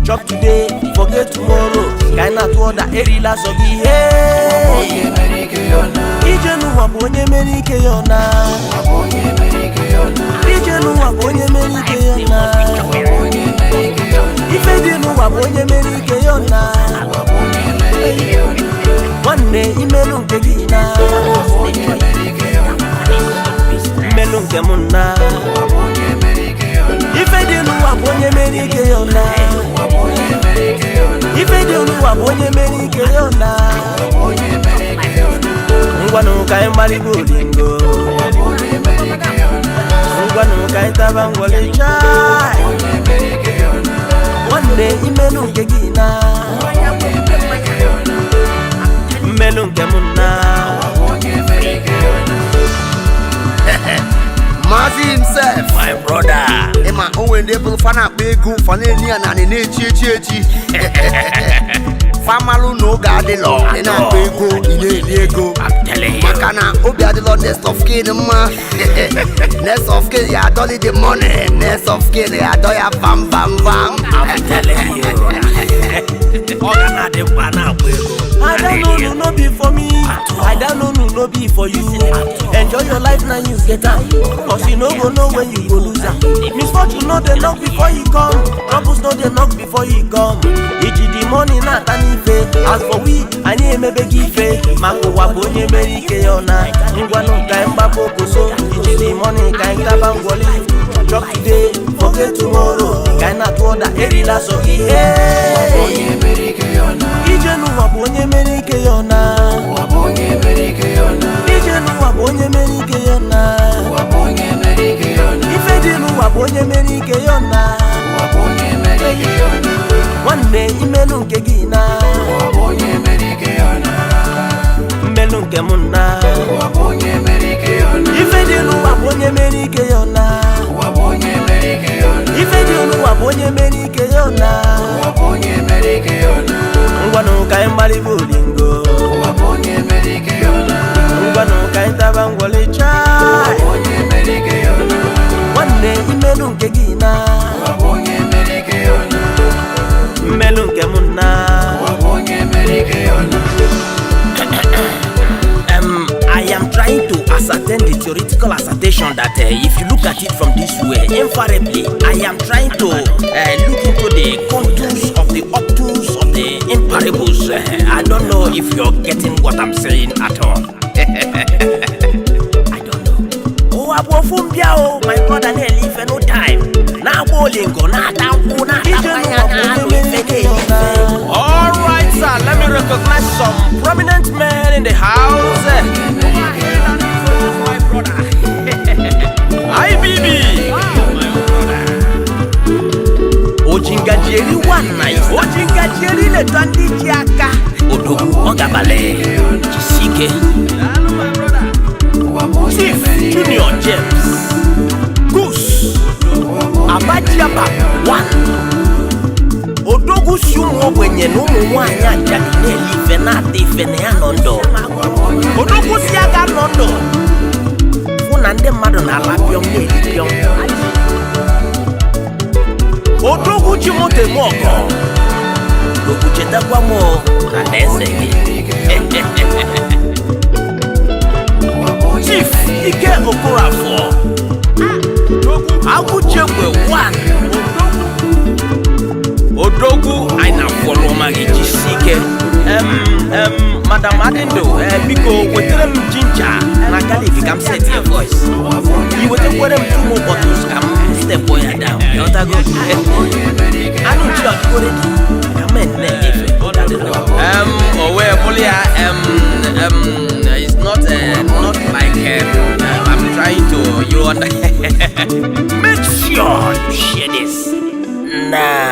Chop today, forget tomorrow. Ka ị na-atụ ọda erila sọ gị ihe. Ije n'ụwa bụ onye mere ike ya ọ na. Ije n'ụwa bụ onye mere ike ya na. Ife dị n'ụwa bụ onye mere ike ya na. Nwanne imelụ nke gị na. Mmelụ nke m na. Ife dị n'ụwa bụ onye mere ike ya na. Ife dị n'ụwa bụ onye mere ike ya na. Ngwanụ ka anyị gbalịgbo olingo. Ngwanụ ka anyị taba ngwọlị chai. Nwanne imelụ nke gị na. Mmelụ nke m na. Mazi himself, my brother. Emma, onwe ndị bụ fa na-akpa ego fa na-eni ya na na-echi echi echi. Famalụ na oge adịlọ ị na-akpa ego ị na-eli ego maka na obi adịlọ next of kin mma. Next of kin ya adọli the money. Next of kin ya adọ ya vam vam vam. I'm telling you. Ọ ga na-adị mkpa na-akpa ego. I don't know no no be for me. I don't know no no be for you. Enjoy your life now you get am. Cause you no go know when you go lose am. Misfortune no dey knock before you come. Troubles no dey knock before you come. Iji the money na ata n'ife. As for we, anyị emebe gị ife. Maka ụwa bụ onye mere ike ya ọ na. Ngwanụ ka anyị mgbapụ okoso. Iji the money ka anyị taba ngwọli. Chop today, forget tomorrow. Ka anyị na-atụ ọda erila sọ gị ihe. Ije n'ụwa bụ onye mere ike ya ọ na. Ije n'ụwa bụ onye mere ike ya na. Ife dị n'ụwa bụ onye mere ike ya na. Nwanne imelụ nke gị na. Mmelụ nke m na. Ife dị n'ụwa bụ onye mere ike ya na. Ife dị n'ụwa bụ onye mere ike ya na. Ngwanụ ka anyị gbalịba olingo. Ngwanụ ka anyị taba ngwọlị chai. Nwanne imelụ nke gị na. Mmelụ nke m na. I am trying to ascertain the theoretical assertion that if you look at it from this way, invariably, I am trying to look into the contours of the obtuse of the imparables. I don't know if you're getting what I'm saying at all. I don't know. Oh, Abofumbia, my brother, na-elife no time. Na bolingo, na danku, na tapanya, na ife. All right, sir, let me recognize some prominent men in the house. My brother. IBB. Ojingajieri wana Ojingajieri leta ndị ji aka. Odogwu Ogabale Chisike. Chief Junior James Goose Abajiaba 1. Odogwu si ụmụ ogbenye na ụmụ nwaanyị ajadi na-eli ife na-ata ife na ya nọ ndụ. Odogwu si aga nọ ndụ fụ na ndị mmadụ na-ala pịọm na-eli pịọm. Odogwu ji moto eme ọgọ. Odogwu chetakwa m na na eze gị. Chief Ike Okorafor Agụchekwe 1. Odogwu anyị na-akwọrọ ọma gị jisie ike. Madam Adịndụ, biko wetere m ginger na garlic ka m set ya voice. I wetakwere m two more bottles ka m step ya down. Ịghọtago? Anụ nchi ọdịgo ready ka men na-efe. O wee bụrụ ya, it's not not like I'm trying to you under. Make sure you share this. Nah.